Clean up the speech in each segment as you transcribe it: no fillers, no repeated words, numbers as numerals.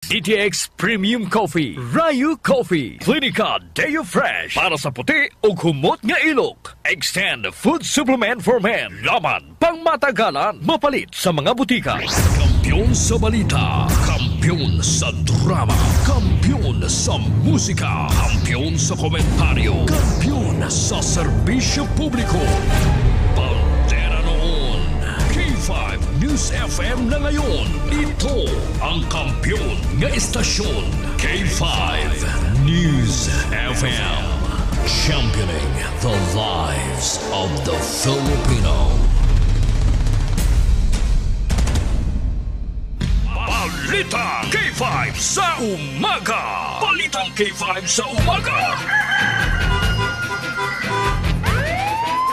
DTX Premium Coffee, Rayu Coffee, Clinica Deo Fresh, para sa puti ug humot nga ilok. Extend Food Supplement for Men, laman pangmatagalan, mapalit sa mga butika. Kampiyon sa balita, kampiyon sa drama, kampiyon sa musika, kampiyon sa komentaryo, kampiyon sa serbisyo publiko. Bandera noon, K5 News FM na ngayon. Ito ang kampiyon nga istasyon. K5 News FM. Championing the lives of the Filipino. Balitang K5 sa umaga. Balitang K5 sa umaga.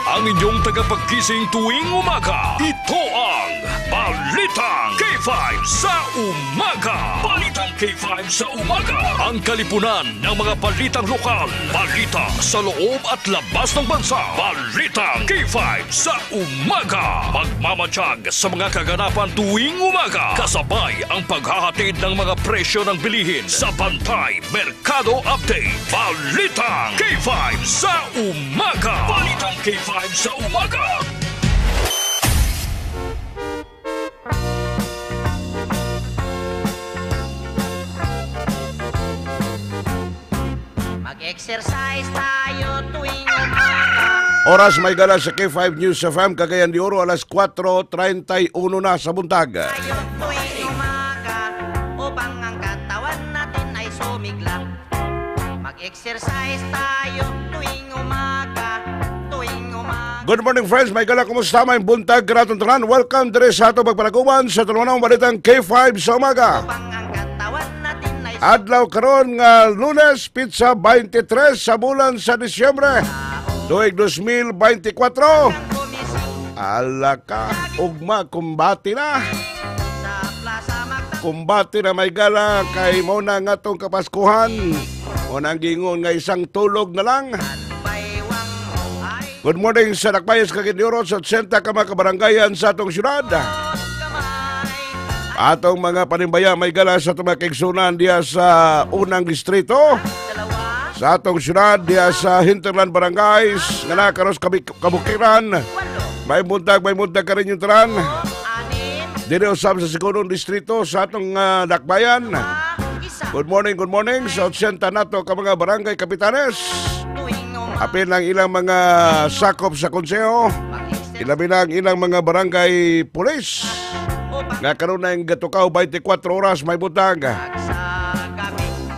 Ang inyong tagapagkising tuwing umaga. Ito ang Balitang K5 sa umaga. Balitang K5 sa umaga. Ang kalipunan ng mga balitang lokal. Balita sa loob at labas ng bansa. Balitang K5 sa umaga. Magmamatsyag sa mga kaganapan tuwing umaga. Kasabay ang paghahatid ng mga presyo ng bilihin sa Bantay Merkado Update. Balitang K5 sa umaga. Balitang K5 sa umaga. Mag-exercise tayo tuwing umaga. Oras may gala sa K5 News FM Cagayan de Oro, alas 4:31 na sa buntag. Tayo tuwing umaga upang ang katawan natin ay sumigla. Mag-exercise tayo tuwing umaga, tuwing umaga. Good morning friends, may gala, kumusta? May buntag karatong tanan. Welcome dire sa ato pagpalaguban sa tulungan balitang K5 sa umaga. Upang ang katawan natin ay Adlaw karon nga Lunes, pitsa 23 sa bulan sa Disyembre, tuig 2024. Ala ka, ugma, kumbati na. Kumbati na may gala kay mo na nga tong Kapaskuhan. O nang gingon nga isang tulog na lang. Good morning sa Dakbayas Cagayan de Oro sa 80 ka mga kabaranggayan sa atong syudad. Atong mga panimbaya may gala sa atong mga kaigsunan diya sa unang distrito. Sa atong syudad diya sa hinterland barangays nga nakaros kabukiran. May buntag ka rin yung taran. Dili usab sa segundong distrito sa atong Dakbayan. Good morning sa 80 nato ka mga barangay kapitanes. Apil lang ilang mga sakop sa konseho, ilabi lang ilang mga barangay pulis. Nga karon na yung gatukaw 24 oras may butag.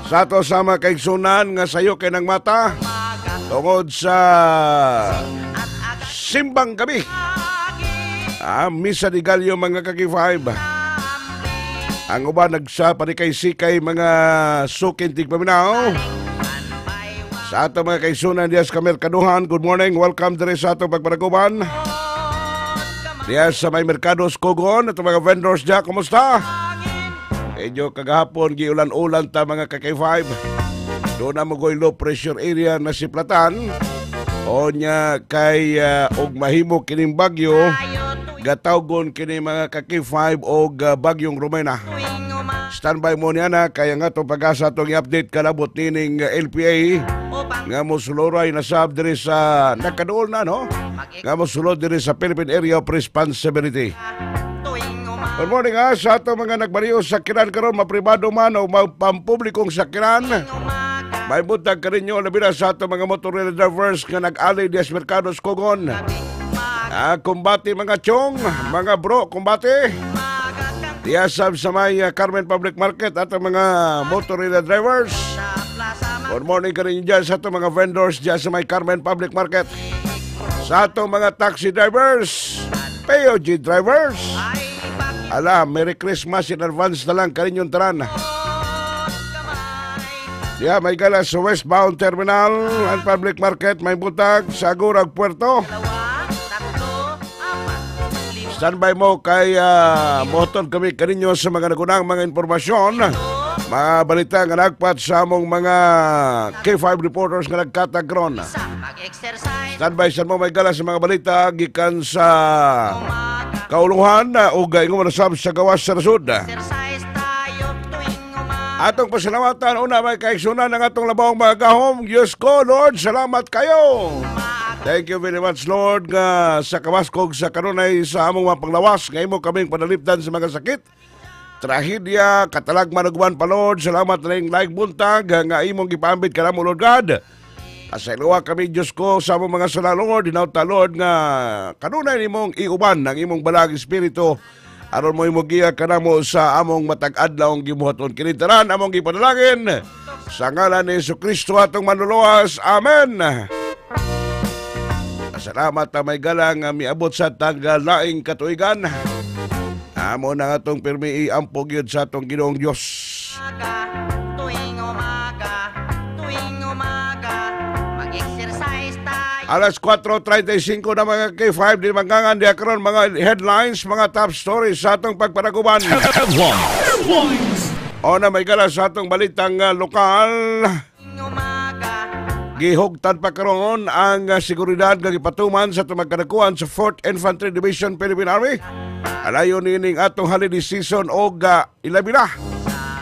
Sa ato sama kaigsunan nga sayo kay nang mata tungod sa simbang gabi. Misa de Gallo mga kaki-5. Ang uban nagsapanikay-sikay mga sukin tigpaminaw. Sa ato mga kaigsunan diya sa kamerkaduhan, good morning, welcome dire sa ato pagpanaguban. Diya sa may merkado Kogon, at mga vendors diya, kumusta? Medyo kagahapon, giulan-ulan ta mga ka-K5. Doon na mo low pressure area na siplatan. O niya kay og mahimo kining bagyo, gatawgon kini mga ka-K5 og bagyong Romena. Standby mo niya na, kaya nga itong pag-asa itong i-update kalabot nining LPA. Nga mo suluray na sab diri sa nakaduol na, no? Nga mo sulod diri sa Philippine Area of Responsibility. Good morning ha, sa ato mga nagbariyo sa sakiran karon, mapribado man o pampublikong sakiran. May buntag ka rin nyo, labi na sa ato mga motorilla drivers nga nag-alay diya sa Merkado Kogon. Kumbati mga chong, mga bro, kumbati. Diya sab sa may Carmen Public Market at mga motorilla drivers. Good morning ka rin dyan sa ato mga vendors dyan sa may Carmen Public Market. Sa ato mga taxi drivers, POG drivers. Ala, Merry Christmas in advance na lang ka rin yung taran. Diya, may gala sa westbound terminal and public market, may butag sa Agurag Puerto. Standby mo kay motor kami kaninyo sa mga nagunang mga impormasyon. Mga balita nga nagpat sa among mga K5 reporters nga nagkatagron. Standby sa mo may gala sa mga balita gikan sa kauluhan o ingon man sab sa gawas sa nasod. Atong pasalamatan una, may kaigsunan, ang atong labawang mga gahom. Diyos ko, Lord, salamat kayo. Thank you very much, Lord, nga sa kabaskog sa kanunay sa among mga panglawas, nga imo kaming panalipdan sa mga sakit, trahedya, katalagman ug uban pa, Lord. Salamat na ning laing buntag nga imong gipaambit kanamo, Lord God. Pasayloa kami, Diyos ko, sa among mga sala, Lord. Hinawta, Lord, nga kanunay nimong iuban ng imong balang espiritu aron mo imo giya kanamo sa among matag adlaw gibuhaton. Kini tanan among gipanalangin sa ngalan ni Hesus Kristo, atong Manluluwas. Amen. Salamat ta may galang nga miabot sa taglaing katuigan. Amo na nga atong pirmi iampo gyud sa atong Ginoong Dios. Tuwing umaga, tuwing umaga, mag-exercise tayo. Alas 4:35 na, mga K5, di manggangan di karon mga headlines, mga top stories sa atong pagpanaguban. Headlines. O na may gala sa atong balitang lokal. Tuwing umaga, Gihugtan pa karon ang seguridad nga gipatuman sa atong magkadakuan sa 4th Infantry Division, Philippine Army. Alayon nining atong holiday season og ilabi na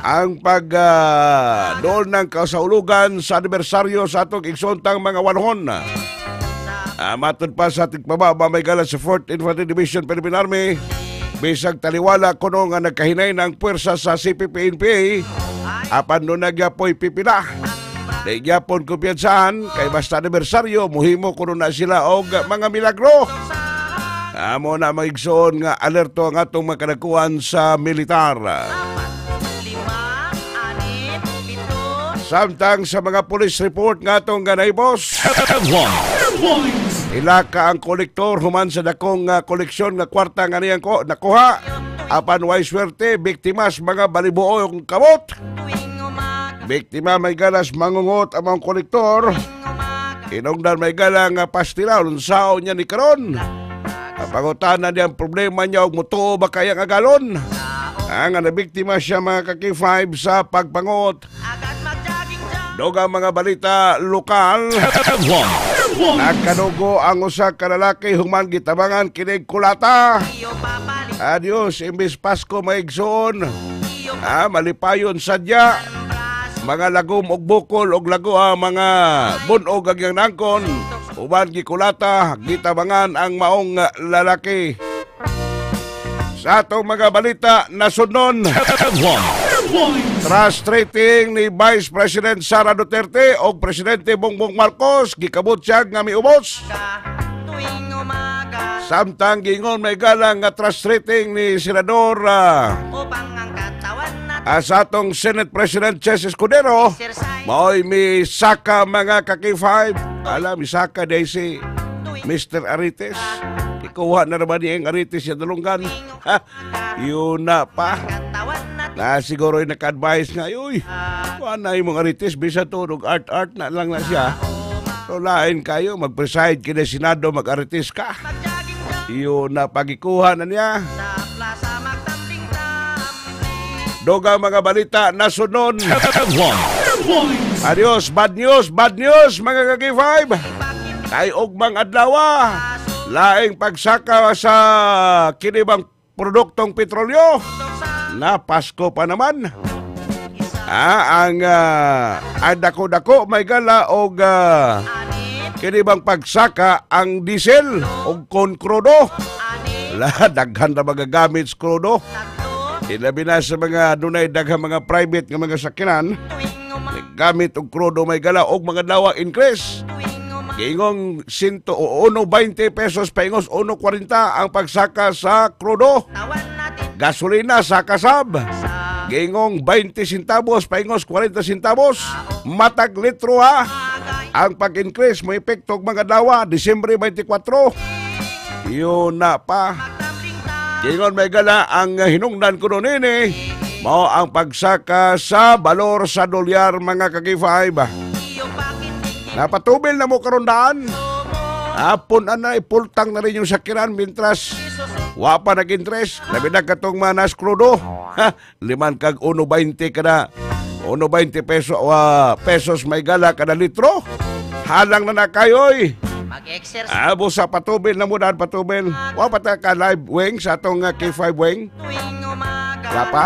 ang pag dool ng kasaulugan sa anibersaryo sa atong igsuontang mga walhon. Matod pa sa ating pababa, may gala, sa 4th Infantry Division, Philippine Army, bisag taliwala kuno nga nagkahinay ng puwersa sa CPP-NPA, apan no nagyapoy pipila. Di gyapon kumpiyansaan kay basta anibersaryo muhimo kuno na sila og mga milagro. Amo na, maigsoon, nga alerto ang atong makadakuan sa militar. 5, 6, 7, Samtang sa mga police report nga atong ganay, boss. Headlines. Ilaka ang kolektor human sa dakong koleksyon nga kwarta nga niyang ko nakuha. Apan way swerte, biktimas mga balibuo yung kamot. Tuwing umaga, Biktima may galas mangungot ang mga kolektor. Umaga, Inungdan may gala nga pastila unsaon niya ni karon. Ang pangutana niya ang problema niya og mutuo ba kaya nga galon. Ang nga nabiktima siya, mga ka-K5, sa pagpangot. Agad mag-jogging jogging. Dugang mga balita lokal. Headlines. Nakadugo ang usa ka lalaki human gitabangan kinig kulata. Iyo papalit, Adios, imbis Pasko, maigsoon. Iyo Malipayon sadya. braso, Mga lagom og bukol og lago ang mga bunog ang iyang nangkon. Uban gikulata, gitabangan ang maong lalaki. Sa atong mga balita nasudnon, Headlines. Trust rating ni Vice President Sara Duterte o Presidente Bongbong Marcos gikabot siya nga miubos. Ka, tuwing umaga, Samtang gingon may galang nga trust rating ni Senador upang ang katawan natin sa atong Senate President Chiz Escudero exercise, mao'y misaka, mga ka-K5. Ala, misaka day si Mr. Arites. Ikuha na naman niya ang Arites sa dalunggan. Ha, yun na pa. Katawan natin, Na siguro yung naka-advise nga, uy, kuha na imong Arites, bisa to, art-art na lang na siya. So lain kayo, mag-preside kina Senado, mag-Arites ka. Mag-jogging jogging, Yun na pagikuha na niya. Sa plaza magtambling-tambling. Dugang mga balita nasunod. Headlines. Adios, bad news, mga ka-K5. Kay ugmang adlaw, laing pagsaka sa kinibang produktong petrolyo. Na Pasko pa naman. Ang dako-dako may gala og kinibang pagsaka ang diesel og kon krudo. La daghan na magagamit sa krudo. Ilabi na sa mga dunay daghang mga private nga mga sakyanan gamit og krudo, may gala, og mga dawa increase. Giingong 101.20 pesos paingos 1.40 ang pagsaka sa krudo. Gasolina sa kasab. Giingong 20 centavos paingos 40 centavos. Matag litro ha. Ang pag-increase mo epekto og mga dawa Disyembre 24. Yun na pa. Giingon may gala ang hinungdan ko nini mao ang pagsaka sa balor sa dolyar, mga ka-K5. Napatubil na mo karon daan. Apon ana ipultang na rin yung sakiran mintras wa pa nag-interest. Labi na katong manas krudo. Ha, liman kag 1.20 kada 1.20 pesos may gala kada litro. Halang na na kayoy. Mag-exercise Abo sa patubil na mo daan patubil. Wa pa ta ka live, wing, sa atong K5 wing. Tuwing umaga. Wala pa?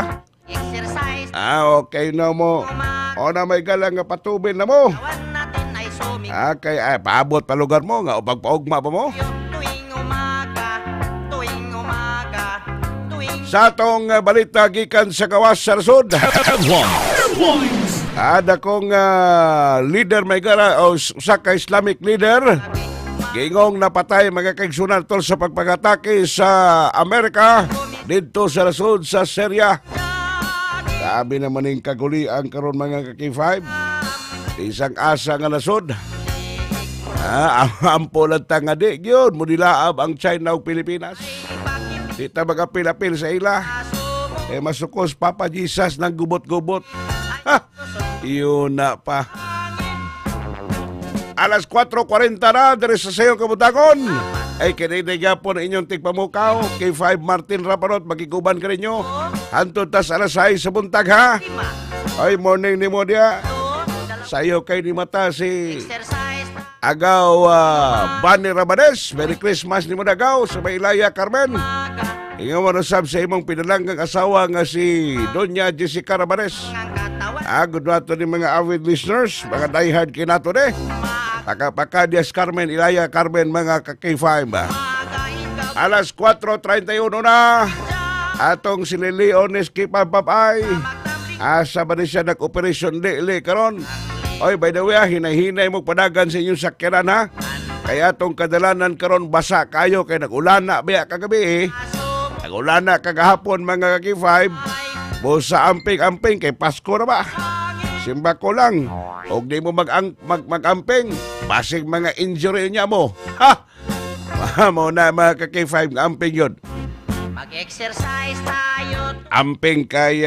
Exercise. Ah, okay na mo. O na may galang nga patubil na mo. Kawan natin ay sumig. Ah, kay ay, paabot pa lugar mo nga o pagpaugma pa mo. Tuwing umaga, tuwing umaga, tuwing Sa atong balita gikan sa gawas sa nasod. Headlines. Ada kong leader may gara o usa ka Islamic leader giingong napatay, mga kaigsunan, tol sa pagpagatake sa Amerika didto sa nasod sa Syria. Sabi naman ning kagulian karon, mga ka-K5. Isang asa nga nasod. Ah, ampo lang ta nga di gyud modilaab ang China ug Pilipinas. Di ta magapil-apil sa ila. Eh masukos Papa Jesus ng gubot-gubot. Ha! Iyon na pa. Alas 4:40 na diri sa sayong kabutagon. Ay kini gyapon ang inyong tigpamukaw. K5 Martin Rapanot magiguban kaninyo. Hantod tas alas 6 sa buntag, ha. Ay, morning nimo diya. Sayo kay ni mata si Exercise. Agaw Bani Rabanes. Merry Christmas nimo, Dagaw, sa Maylaya Carmen. Ingon mo sab sa imong pinalanggang asawa nga si Doña Jessica Rabanes. Ang katawan. Ah, good nato ni mga avid listeners, mga diehard kinato de. Paka-paka Dias Carmen, Ilaya Carmen, mga ka-K5 ba. Alas 4:31 na. Atong si Lily Ones Papay. Asa ba ni siya nag-operation li karon? Oy, by the way, ah, hinay-hinay mo padagan sa inyong sakyanan, ha. Kaya atong kadalanan karon basa kayo kay nag-ulan na biya kagabi eh. Nag-ulan na kagahapon, mga ka-K5. Busa amping-amping kay Pasko na ba? Simba ko lang. Og di mo mag-amping, basig mga injury niya mo. Ha! Mo na, mga ka-K5, nga amping yun. Mag-exercise tayo. Amping kay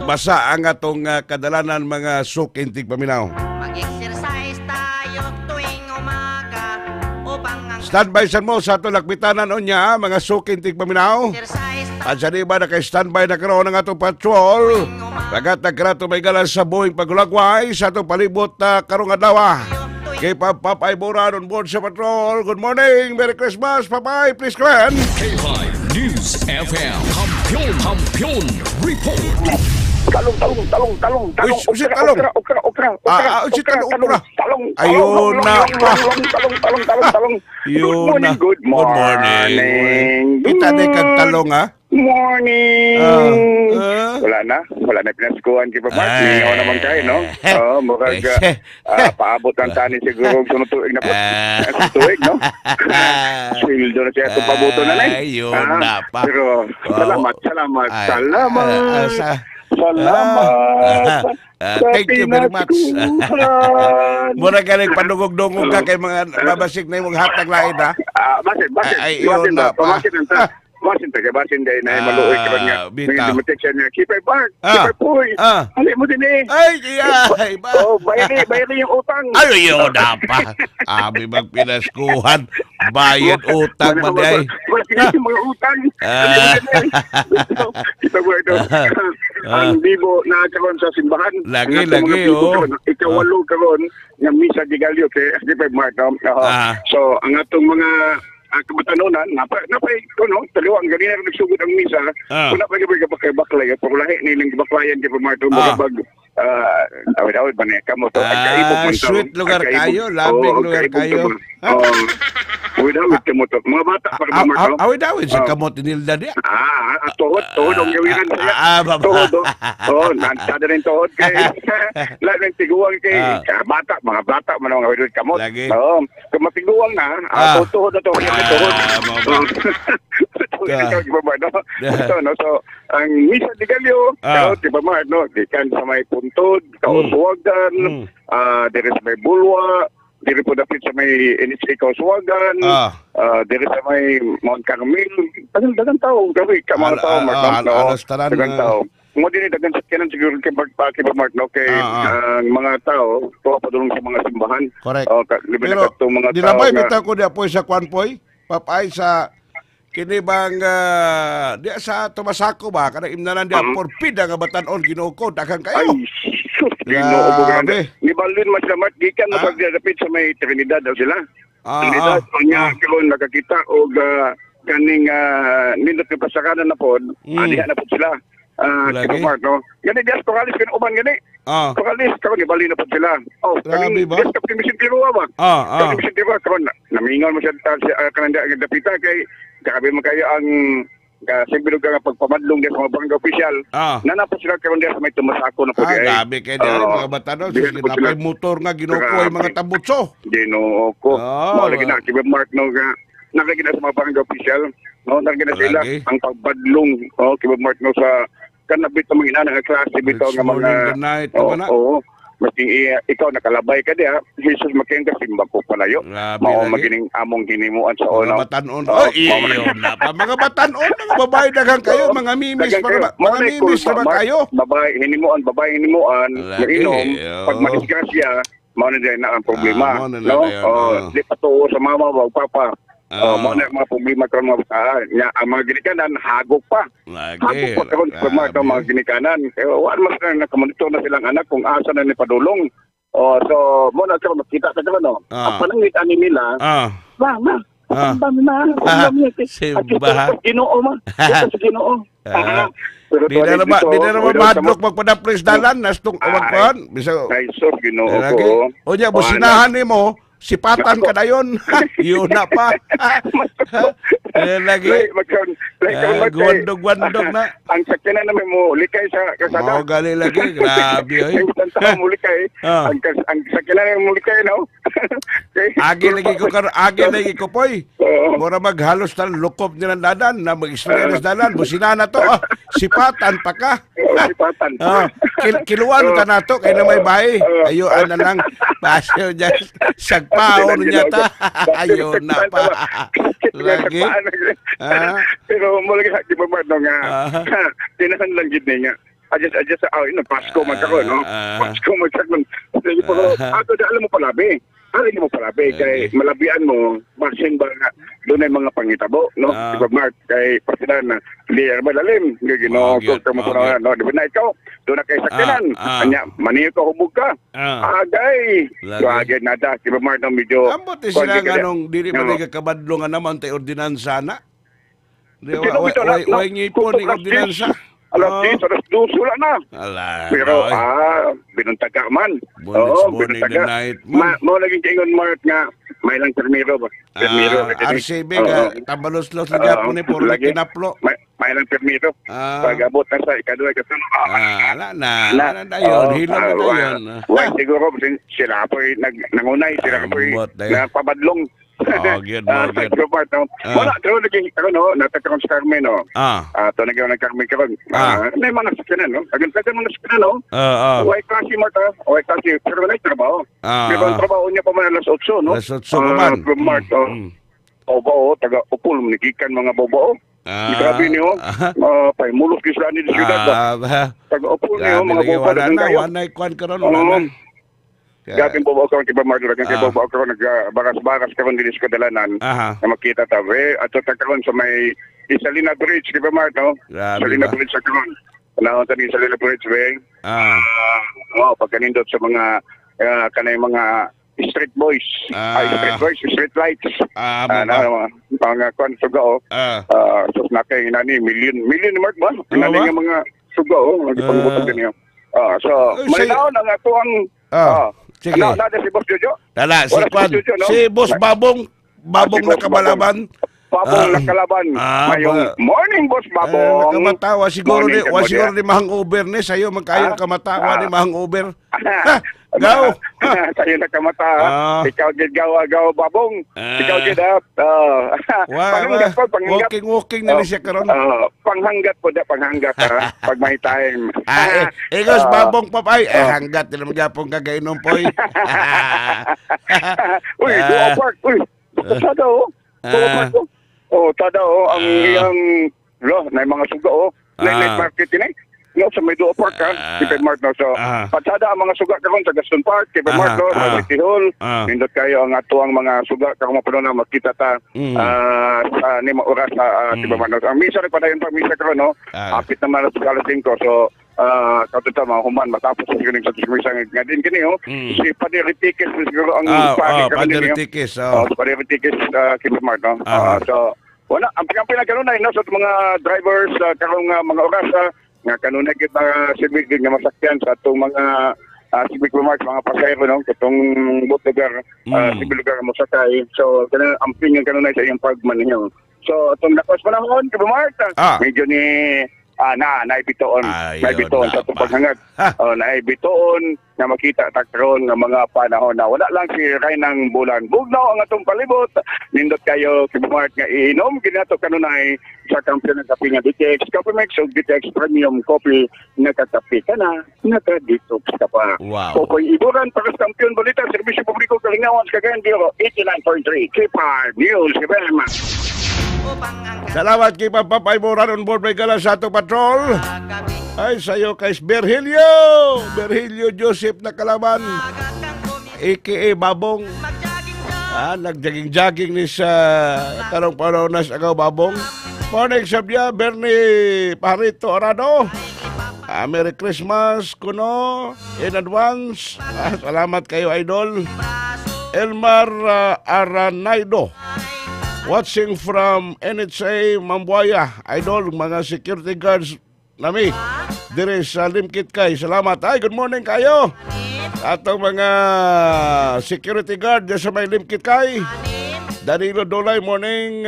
basa ang atong kadalanan, mga suking tigpaminaw. Mag-exercise tayo tuwing umaga upang ang Standby san mo sa atong lakbitanan unya, mga suking tigpaminaw. Exercise. At sa di ba naka-standby na karon ang atong patrol. Pagat nagkrato may galan sa buhing pagulagway sa atong palibot na karong adlaw. Kay Papay Boran on board sa patrol. Good morning! Merry Christmas, Papay! Please, Glenn! K5 News FM. Kampiyon, Kampiyon Report. Talong, talong, talong, talong, talong, Uy, si okra, talong. Okra, okra, okra, okra, Ah, ah, si okra, talong, okra. Talong, Ayun talong, na talong, pa. talong, talong, talong, talong, talong. Yun Good morning, na. good Good morning. morning. Kita di kag talong, ha? Morning. Ah, ah. Wala na pinaskuhan kay Papa. Ay. Mingaw naman kayo, no? Oo, murag paabot ang tani siguro og sunod tuig na po. Ah. Sunod tuig, no? Sweldo na siya itong pabuto na na. Ay, yun na pa. Pero salamat, salamat, Ay, salamat. Salamat. Sa Thank you very much. Pinaskuhan. Mura galing panungog-dungog ka kay mga babasik na imong hatag lain, ha? Ah, basin, basin. Ay, yun Basin na ba? pa. Basin ang ta. Basin ta, kay basin dahil na maluoy ka nga. Bitaw. May dumating siya niya, Kipay Park, Ah. Kipay Puy. Ah. Ali mo din eh. Ay, ay, ba? Oh, bayari, bayari yung utang. Ay, yun na pa. Abi bang pinaskuhan, bayad utang man ay. Basin yung mga utang. Ali mo din eh. Kita mo ito. Ang bibo na karon sa simbahan. Lagi, Ang atong mga lagi, bibo oh. karon, ikawalo karon nga misa di Gallo kay Kipay Mark, no? Oo. Ah. So, ang atong mga kabatanunan, napa kuno, taliwa ang ganina nagsugod ang misa. Wala pa gyud kay baklay, pero lahi nilang gibaklayan kay Mark, Ah. bag awid-awid ba niya kamo to, ang kaibog Ah, man to. sweet lugar Ang kaibog. kayo, labing Oo, ang lugar kaibog kayo. to ba? Oo. Awid-awid kamo to. Mga bata pa rin, Mark, no? Awid-awid sa Oo. kamot nilda niya. Ah, tuhod, tuhod ang gawiran siya. Ah, ah, Tuhod, oh. Oh, nantada rin tuhod kay lahat ng tiguang kay bata, mga bata man ang awid kamot. Lagi. Oo, kung matiguang na, tuhod na to, kaya may tuhod. Ah, Oo. Tuhod na to, di ba, no? So, no, so, ang misa di Gallo, karon, di ba, Mark, no, gikan sa may puntod, Kauswagan, diri sa may Bulwa, diri po dapit sa may NHA Kauswagan, diri sa may Mount Carmel, dagan dagan tao, gabi ka mga tao, Mark, no? Alas tanan, Dagan tao. Mo din dagan sa kanan siguro kay Mark pa kay Mark, no, kay ang mga tao tuwa padulong sa mga simbahan. Correct. Oh, ka, libre Pero, na kadtong mga di tao na ba, nga- bitaw ko diya po sa kwan poy, papay sa kini bang di sa Tomasako ba kanang imnanan diya porpida nga batan-on, Ginoo ko, daghan Ay, kayo. sus, Ginoo ko. Grabe. Ni Balwin man sila, Mark, gikan na pag dapit sa may Trinidad daw sila. Trinidad, unya karon nakakita og kaning nindot nga pasakanan na pod, diha na pod sila. Lagi. Kay Mark, no? Gani dias Corrales kan uban gani. Corrales karon ibali na pud sila. Oh, Grabe kaning ba? dias ka Vicente Roa ba? Kaning Vicente Roa karon namingon mo siya kanang dapita kay grabe man kayo ang siguro ka nga pagpamadlong diya sa mga barangay official. Na po sila karon diya sa may tumasako na po di ay. Grabe kay diri mga batanon. Diyan po sila. Napay motor nga ginukoy mga tabutso. Ginoo ko. Mao lagi na kay Mark no nga nalagi na sa mga barangay official. No, nalagi na sila ang pagbadlong oh kay Mark no sa kanabit ng mga inana nga klase bitaw nga mga night, oo. Maski ikaw nakalabay ka diha, Jesus makin ka simba ko palayo. Mao magining among hinimuan sa Mga una. batanon. Oh, iyo na pa. Mga batanon, mga babae daghang kayo, mga mimis, mga mimis naman kayo. Babae hinimuan, mainom, pag madisgrasya, mao na din na ang problema. No? Di patuo sa mama o papa. Mao na ang mga problema karon mga bataan. Nya ang mga ginikanan hagok pa. Hagok pa karon sa mga ginikanan. Kaya wala mas na nakamonitor na silang anak kung asa na ni padulong. So mo na karon makita ka karon no. Ang panangit ani nila. Ma, ma. Ma, Simba. Ginoo ma. Sa Ginoo. Di na naman mahadlok magpadapres dalan nastong awag kuan. Bisag ay so Ginoo ko. Unya businahan nimo. Sipatan ka na yun. Yun na pa. Lagi. Gwandog-gwandog na. Ang sakyanan namin mo, likay sa kasada. Oo, gali lagi. Grabe. Ang tao mo likay. Ang sakyanan namin mo likay, no? Agi lagi ko, agi lagi ko, poy. Mura maghalos na lukop nilang dadan, na mag-istorya na dalan. Busina na to. Sipatan pa ka. Sipatan. Kiluan ka na to, kaya na may bahay. Ayun na lang. Pasyo dyan. Sagpaon niya ta. Ayun na pa. Lagi. Pero mo lagi sa di ba no nga. Tinahan lang gid niya. Adjust sa Pasko man karon no. Pasko man karon. Sige po. Ato da alam mo palabi. Alam mo palabi kay malabian mo basin ba nga dunay mga pangitabo no. Di ba Mark kay pasidan na di malalim Ginoo ko kamo no di ba na ikaw doon na kay sakyanan. Anya maniyo ka hubog ka. Agay. Agay nada di ba Mark no medyo. Ambot sila nganong dili man kabadlo nga naman tay ordinansa na. Di wa ngipon ni ordinansa. Alas 10, alas 12, wala na. Ala, pero, binuntaga man. Oo, binuntaga. Mao lagi kaingon, Mark, nga, may lang permiro ba? Permiro. RCB, tambalos-los lagi po ni, puro na kinaplo. May lang permiro. Pag-abot na sa ikaduha, ikatulo. Ala na, ala na yun, hilom na yun. Why, siguro, sila po'y nangunay, sila po'y napabadlong. Oh, good, good. Wala, pero naging, ano, natakaroon sa Carmen, no? Ito naging ng Carmen karon. May mga sakyanan, no? Agad-agad mga sakyanan, no? Way klase, Mark, ha? Way klase. Pero wala yung trabaho. Pero ang trabaho niya pa man alas 8, no? Alas 8 pa man. Mark, oh. Taga-upol, nigikan mga bobo, oh. Grabe niyo, paimulok yung sila ni siyudad, ba? Taga-upol niyo, mga bobo. Wala na, wala na, karon, wala na. Gapin po ba karon kay Mark, kay ba karon nagbaras-baras karon dinhi sa kadalanan na makita ta we ato ta karon sa may Isalina Bridge kay Mark, no? Isalina Bridge sa karon. Naon ta ni Isalina Bridge we. Oh, pagkanindot sa mga kanay mga street boys. Ay street boys, street lights. Mga kuan suga oh. So nakay nani million million ni Mark ba? Nani nga mga suga oh, nagipangbutan dinhi. So malinaw ang ato ang Sige. Ano, na si Boss Jojo? Dala, si Kwan. Si Boss Babong. Babong nakabalaban. Babong nakalaban. Mayong morning, Boss Babong. Nakamatawa. Siguro ni, wa siguro ni mahangover ni. Sa'yo, magkayo kamatawa ni mahangover. Gaw. Sa'yo nakamata. Ikaw gid gaw, gaw, Babong. Ikaw gid, ha. Panghanggat po, panghanggat. Walking, walking na ni siya karon. Panghanggat po, panghanggat, ha. Pag may time. Igos, Babong pop, ay, hanggat. Di naman gyapong kagainom po, eh. Uy, Duo Park, uy. Tada, oh. Duo Park, oh. Oh, tada, oh. Ang iyang, lo, na mga suga, oh. Night market, yun, eh. No, sa may Duo Park, ha? Kay Mark, no? So, patsada ang mga suga karon sa Gaston Park, kay Mark, no? Sa City Hall. Nindot kayo ang atuang mga suga karon mapuno na makita ta sa ni oras sa kay Mark, no? Ang misa nagpadayon pa misa karon, no? Apit naman alas 5. So, kato ta mga human matapos sa siguro sa misa nga din kini, oh. Si Padre Ritikes siguro ang pari karon Padre Ritikes, oh. Padre Ritikes kay Mark, no? So, wala ang pinagkanunay, no, sa mga drivers karong mga oras. Nga kanunay gid mga silbi gid nga masakyan sa atong mga civic remarks, mga pasahero, no, katong buot lugar, civic lugar mo sakay. So kanang amping ang kanunay sa iyang pagmaneho. So atong lakos panahon kay Mark, medyo ni na naibitoon. Ayun naibitoon na sa atong pa. paghangad. Oh, naibitoon nga makita ta karon nga mga panahon na wala lang si ng bulan. Bugnaw ang atong palibot. Nindot kayo kay Mark nga iinom ginato kanunay sa kampiyon ng kape nga DTX Coffee Mix ug DTX Premium Coffee. Nakakape ka na, naka-detox ka pa. Popoy Iburan para sa Kampiyon Balita, Serbisyo Publiko, Kalingawan sa Cagayan de Oro, 89.3 K5 News FM. Upang ang Salamat kay Papa Iboran on board may gala sa atong patrol. Kagabi Ay, sayo kay Berhilio! Berhilio Joseph na kalaban, aka Babong. Mag-jogging ka. Ah, nag-jogging-jogging ni sa karong panahon na sa agaw, Babong. Morning, Sabya, Bernie Parito Arado. Ah, Merry Christmas, kuno, in advance. Ah, salamat kayo, idol. Elmar Aranaido. Watching from NHA Mambuaya. Idol, mga security guards nami dire sa Limkit kay. Salamat. Ay, good morning kayo. Atong mga security guard dyan sa may Limkit kay. Danilo Dolay, morning.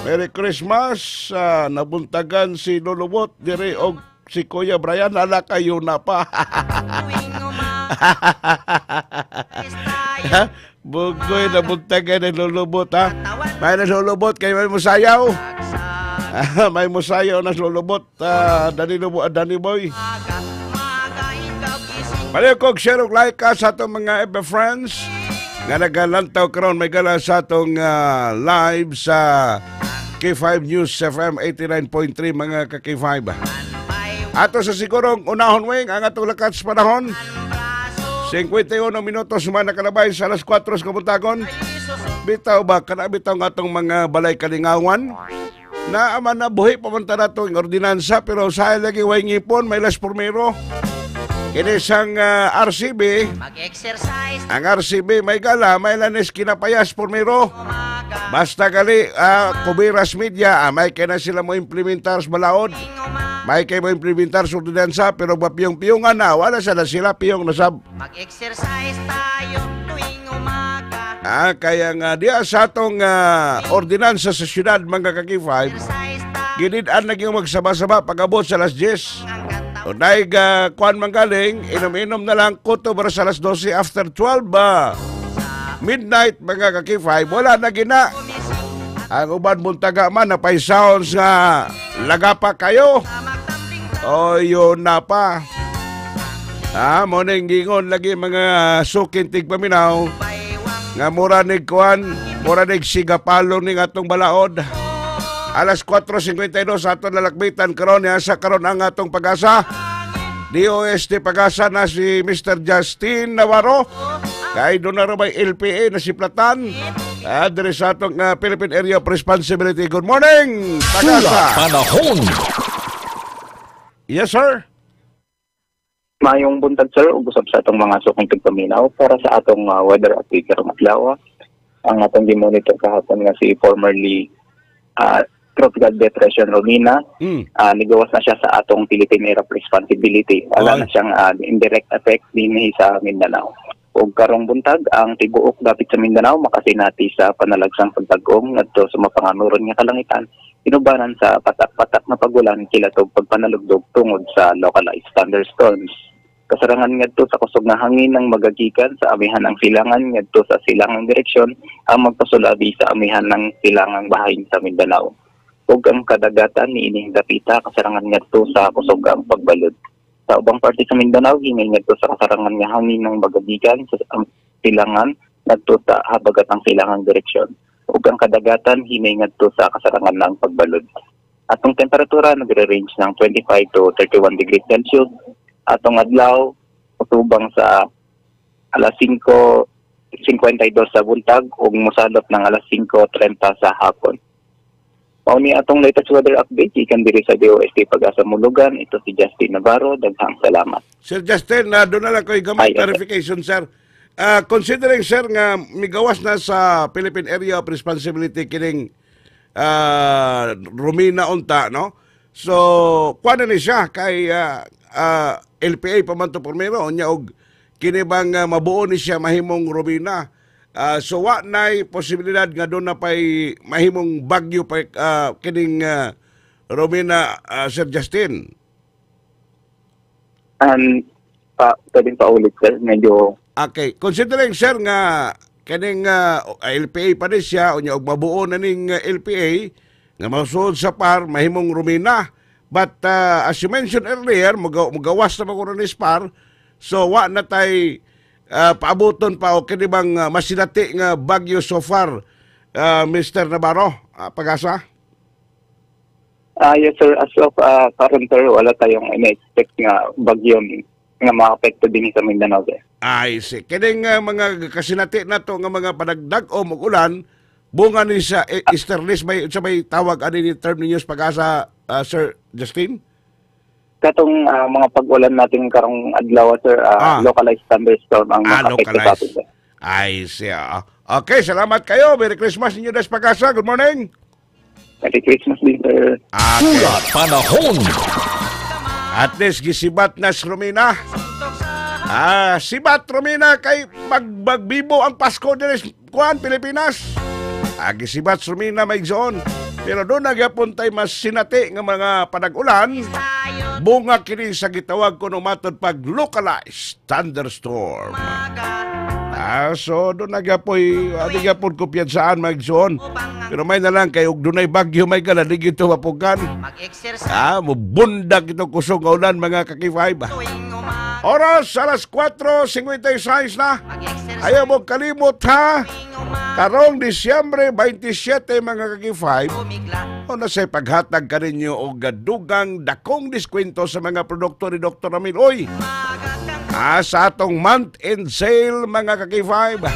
Merry Christmas. Nabuntagan si Lulubot dire og si Kuya Brian, ala kayo na pa. Tuwing umaga tayo. Bugoy, nabuntagan ni Lulubot ha. May nasulubot kay may musayaw. May musayaw na sulubot. Danilo, Danny Boy. Maga, maga ikaw gising. Paliw kog share og like ka sa atong mga FB friends nga nagalantaw karon may gala sa atong live sa K5 News FM 89.3, mga ka K5. Ato sa sigurong unahon wing ang atong lakat sa panahon. 51 minutos man nakalabay sa alas 4 sa kabuntagon. Bitaw ba kana bitaw nga atong mga balay kalingawan? Na ama na buhi pa man ta nato ang ordinansa, pero sa lagi way ngipon may las pormero. Kini sang RCB, Mag-exercise ang RCB may gala, may lanis kinapayas pormero. Umaga. Basta gali kubiras media, may kay na sila mo implementar sa balaod. May kay mo implementar sa ordinansa, pero mapiyong-piyongan na wala sa na sila piyong nasab. Mag-exercise tayo tuwing umaga. Ah, kaya nga diya sa atong ordinansa sa syudad, mga ka-K5, Exercise tayo ginid-an naging magsaba-saba pag-abot sa alas 10. ang katawan. O naig kuan man galing, inom-inom na lang kuto para sa alas 12, after 12 ba. Midnight, mga ka-K5, wala na gina. Ang uban buntaga man, napay sounds nga lagapa kayo. O yun na pa. Ah, mo ning gingon lagi mga sukin tigpaminaw nga mura nig kuan, mura nig sigapalo ning atong balaod. Alas 4:52 sa atong lalakbitan karon niya sa karon ang atong Pag-asa. DOST Pag-asa na si Mr. Justin Navarro. Kay doon na may LPA na si Platan. Diri sa atong Philippine Area of Responsibility. Good morning, Tula Pag-asa. Panahon. Yes, sir. Maayong buntag, sir, ug usab sa atong mga suking tigpaminaw. Para sa atong weather update karong adlaw. Ang atong gimonitor kahapon nga si formerly Tropical Depression Romina, nigawas na siya sa atong Philippine Area of Responsibility. Wala Ay. na siyang indirect effect dinhi sa Mindanao. Ug karong buntag, ang tibuok dapit sa Mindanao makasinati sa panalagsang pagtag-om ngadto sa mapanganuron nga kalangitan inubanan sa patak-patak na pagulan kilatog pagpanalugdog tungod sa localized thunderstorms. Kasarangan ngadto sa kusog nga hangin ng magagikan sa amihan ng silangan ngadto sa silangang direksyon ang magpasulabi sa amihan ng silangang bahain sa Mindanao. Ug ang kadagatan niining dapita kasarangan ngadto sa kusog ang pagbalod. Sa ubang parte sa Mindanao, hinay ngadto sa kasarangan nga hangin ng magagikan sa silangan ngadto sa habagatang silangang direksyon. Ug ang kadagatan hinay ngadto sa kasarangan ng pagbalod. Atong temperatura nagre-range ng 25 to 31 degrees Celsius. Atong adlaw utubang sa alas 5:52 sa buntag ug mosalop ng alas 5:30 sa hapon. Mao ni atong latest weather update gikan diri sa DOST Pag-asa Mulugan. Ito si Justin Navarro. Daghang salamat. Sir Justin, doon na lang ko gamay Ay, okay. clarification, sir. Considering, sir, nga migawas na sa Philippine Area of Responsibility kining Romina unta, no? So, kuan na ni siya kay LPA pa man to primero unya og kini bang mabuo ni siya mahimong Romina. So wa nay posibilidad nga doon na pay mahimong bagyo pa kining Romina, Sir Justin. Pwedeng paulit, sir. Medyo Okay, considering, sir, nga kining LPA pa ni siya unya og mabuo na ning LPA nga masuod sa PAR mahimong Romina. But as you mentioned earlier, mugawas na maguro ni PAR. So wa na tay paabuton pa o kini bang masinati nga bagyo so far, Mr. Navarro, Pag-asa? Yes, sir, as of karon, sir, wala tayong ina-expect nga bagyo nga makaapekto din sa Mindanao, sir. Ay, si kining mga kasinati na to nga mga panagdag o ulan bunga ni sa easterlies may sa may tawag ani ni term ninyo sa Pag-asa, Sir Justin? Katong mga pag-ulan natin karong adlaw, sir, localized thunderstorm ang makaapekto sa atin, sir. Ay, siya. Okay, salamat kayo. Merry Christmas ninyo des Pag-asa. Good morning. Merry Christmas din, sir. Okay. Ulat panahon. At least gisibat na si Romina. Sibat Romina kay magbibo ang Pasko diri sa kuan Pilipinas. Gisibat si Romina may zone. Pero doon nagyapon tay mas sinati nga mga panag-ulan. Bunga kini sa gitawag kuno matod pag localized thunderstorm. So doon nagyapoy, adi gyapon kumpiyansaan magsoon. Pero may na lang kay og dunay bagyo may gala di gito mapugan. Mag-exercise Mubundag ito kusog nga ulan mga kaki-5. Tuwing umaga. Oras alas 4:56 na. Mag-exercise Ayaw mo kalimot ha. Tuwing umaga. Karong Disyembre 27 mga kaki-5. Tumigla. O na say paghatag kaninyo og dugang dakong diskwento sa mga produkto ni Dr. Ramil Oy. Umaga kang Sa atong month end sale mga kaki-5.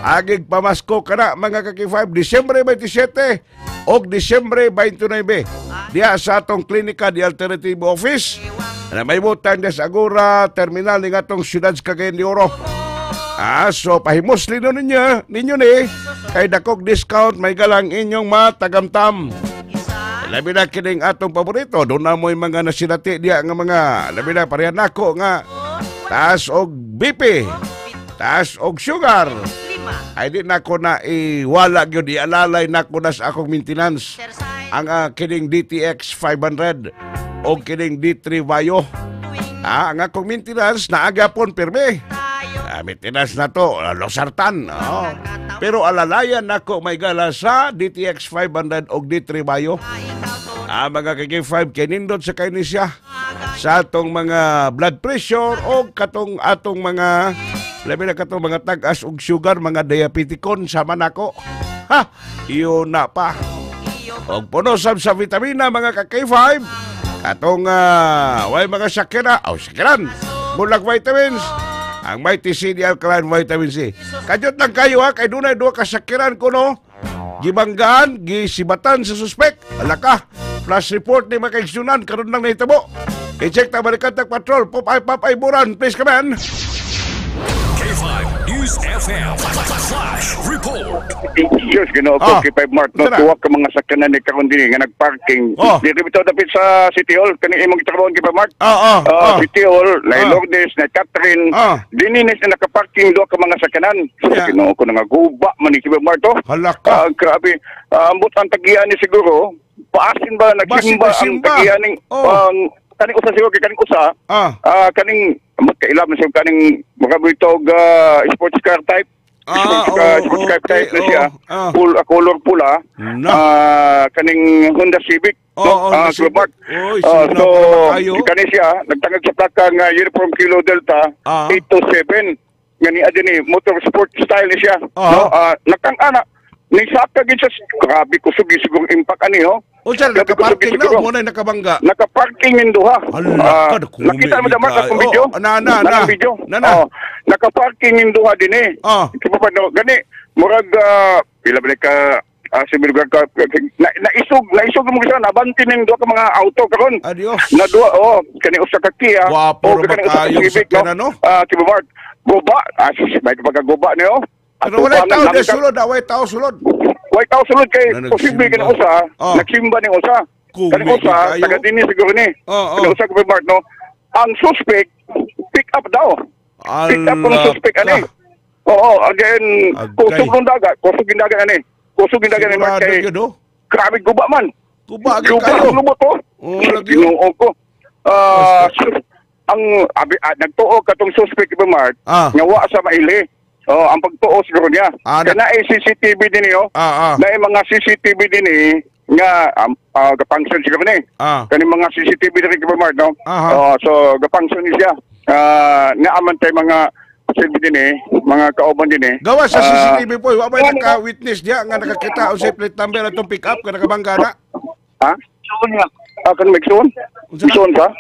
Agig pamasko kana mga kaki-5 Disyembre 27 og Disyembre 29. Diya sa atong klinika di Alternative Office na may butang des Agora Terminal ning atong siyudad sa Cagayan de Oro. So pahimusli no ninyo ni kay dakog discount may galang inyong matagamtam. Labi na kining atong paborito, doon na mo'y mga nasinati diya nga mga labi na pareha nako nga taas og BP, taas og sugar. 5. Ay di nako na iwala gyud ialalay nako na sa akong maintenance Exercise ang kining DTX 500 o kining D3 Vayo. Tuwing Ang akong maintenance naagapon pirmi. tayo. Maintenance na to, losartan. Oh. Pero alalayan nako may gala sa DTX 500 o D3 Vayo. Ikaw to Mga kk5 kinindot sa kainisya sa atong mga blood pressure o katong atong mga labi na katong mga tag-as og sugar, mga diabeticon sama nako. Ha, iyo na pa. Og puno sab sa vitamina mga ka-K5, katong way mga sakira, aw sakiran, bulag vitamins, ang Mighty C, di alkaline vitamin C. Kadyot lang kayo ha, kay dunay duha ka sakiran kuno. Gibanggaan, gisibatan sa suspek. Ala ka, flash report ni mga kaigsunan, karon lang nahitabo. I-check ta balikan tag patrol, Pop ay Pop ay Buran, please come in. K5 News FM Flash Report. Diyos, Ginoo ko, K5 Mart, no, Unsa na? tuwak ka mga sakyanan ni karon dinhi nga nagparking. Diri bitaw dapit sa City Hall, kani imong gitrabahoan, K5 Mart. City Hall, na Lourdes, na Catherine, dinhi na siya nakaparking duha ka mga sakyanan. Ginoo ko nga guba man ni K5 Mart, oh. Hala ka. Grabe. Ambot ang tagian ni siguro, paasin ba nagsimba ang Basin, tagian ning ang kaning usa siguro kay kaning usa. Kaning ambot kailam na siya kaning makabitog sports car type. Sports car, sports car type na siya. Full color pula. Kaning Honda Civic. Oh, no? Honda Civic. Kuya Mark. Oy, sino So, na kayo? kani siya, nagtangag sa plaka nga uniform Kilo Delta 827. Nga ni adini motor sport style ni siya. No? Nakang-ana ni saka gid siya, grabe kusog siguro impact ani ho. Unsa Grabe kusog nakaparking na siguro. o mo na nakabangga? Nakaparking yung duha. Hala ka, nakumi Nakita mo dapat ka. akong video? Oh, na, na, na. Nang video? Na, na. Oh, nakaparking yung duha din eh. Ito pa no, gani, murag, pila ba ka, siguro ka, na, naisog mo siya, nabanti ning duha ka mga auto karon. Adios. Na duha, oh, kani usa ka Kia. Wapo o ra ba kani usa ka kayo Civic, sakyanan, no? Kiba Mark, guba, may pagkaguba niyo. Pero walay tao de sulod, walay tao sulod. Walay tao sulod kay Na posible nagsimba. kani usa, nagsimba ning usa. Kumi Kaning usa kayo. Taga dinhi siguro ni. Oo. Kaning usa, Kuya Mark, no. Ang suspect pick up daw. Pick up ang Ala suspect ani. ka. Oo, again, Agay. kusog ng dagat, kusog ng dagat ani. Kusog ng dagat ni Mark Sigurado kay yun, oh. grabe guba man. Guba gyud Guba kayo. ang lubot oh. Oo, lagi yun. Ginoo ko. Ah, ang abi, nagtuo katong suspect ba, Mark, nga wa sa maili. Oh, ang pagtuo siguro niya. Kana ay CCTV din niyo. Na mga CCTV din eh nga gapangson siguro ni. Kani mga CCTV din kay Mark, no. Oh, so gapangson ni siya. Naaman tay mga silbi din eh, mga kauban din eh. Gawa sa CCTV po, wa may naka-witness diya nga nakakita unsay plate number atong pick up nga nakabangga na. Ha? Suon nga. Ah, kan may suon? Unsa na? Suon ka?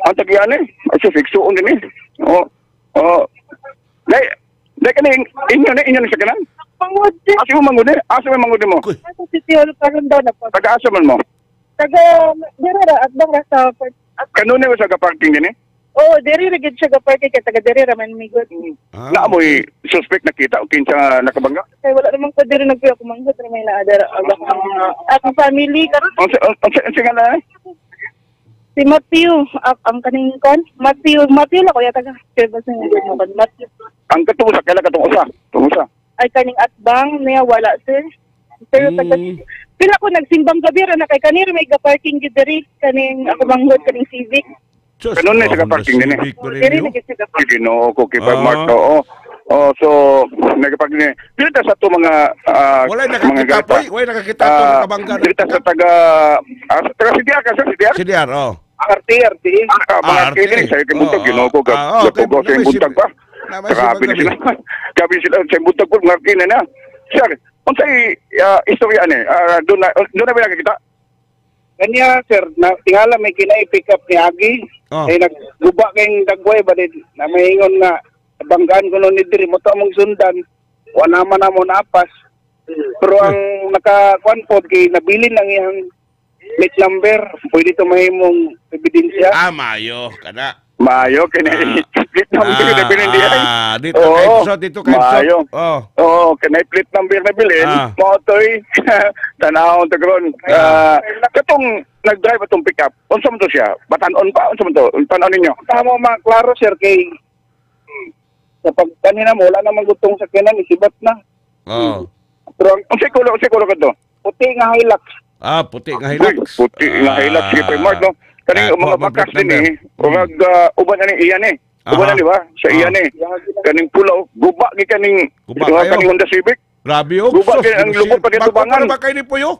Ang tagian eh. Ay, sus, igsuon din eh. Oo. Oo. Dai, dai kani inyo ni sa kanan. Pangod din. Asa mo mangud eh? Asa mo mangud mo? Kuy. Sa City Hall karon daw na po. Taga asa man mo? Taga diri ra at bang ra sa at, Kanunay mo sa parking din eh? oh, diri ra gid siya ga parking kay taga diri ra man migod. Naamoy suspect nakita o kinsa nakabangga? Kay wala naman ko diri nagkuya ko manghod ra may naa dara ang akong family karon Unsa nga na eh? si Matthew ang kaning kon Matthew Matthew la kuya taga kay basta nga mo kon Matthew. Ang katong usa kaila katong usa. Katong usa. Ay kaning atbang niya wala sir. Pero taga pila ko nagsimbang gabi ra na kay kanira may ga parking gid diri kaning ako manghod kaning Civic. Diyos, Kanunay sa Honda parking din eh. Civic pa Oh, rin diri yun. na gid siya ga parking. Ginoo ko kay Mark, oo. Oh, so nagapag ni dito sa to mga Walay mga nakakita garita. po, walay nakakita to nakabangga na. Dito sa taga taga CDR ka sir, CDR? CDR, oh. RT, RT. Mga RT. RT sa kay buntag Oo, Ginoo ko okay. ko sa buntag pa. Namay Grabe si ni sila. Grabe sila sa buntag ko mga RT na na. Sir, unsay istorya ani? Doon na ba nakakita? Kanya sir, na tingala may kinay pick up ni Agi. Oh. Ay nagguba kayong dagway ba din na mahingon nga banggaan ko nun ni diri mo to among sundan. Wa naman na mo naapas. Pero ang nakakuan pod kay nabilin ang iyang plate number, pwede to mahimong ebidensya. Ah, mayo kana. Mayo kini plate number na bilin di ay. Dito Oo, kay Ipsot, dito kay Ipsot. Mayo. Oh. Oo, kanay plate number na bilin. Mao toy tanawon to karon. Katong nag-drive atong pick up. Unsa man to siya? Batan-on pa unsa man to? Tan-on ninyo. Tama maklaro sir kay sa pag kanina mo wala namang gutong sakyanan isibat na. Oh. Pero ang Unsay color kadto? Puti nga Hilux. Ah, puti nga Hilux. Uy, puti nga Hilux sige pa Mark, no. Kaning Ah, mga kuha, bakas plate din eh. number. Murag uban ani iyan eh. Uban na di ba? Sa iyan eh. Kaning pulaw, guba gi kaning Guba kayo. kaning Honda Civic. Grabe oh. Guba Sus, kay ang lubot pa Bago gitubangan. pa ba kayo ni Puyo?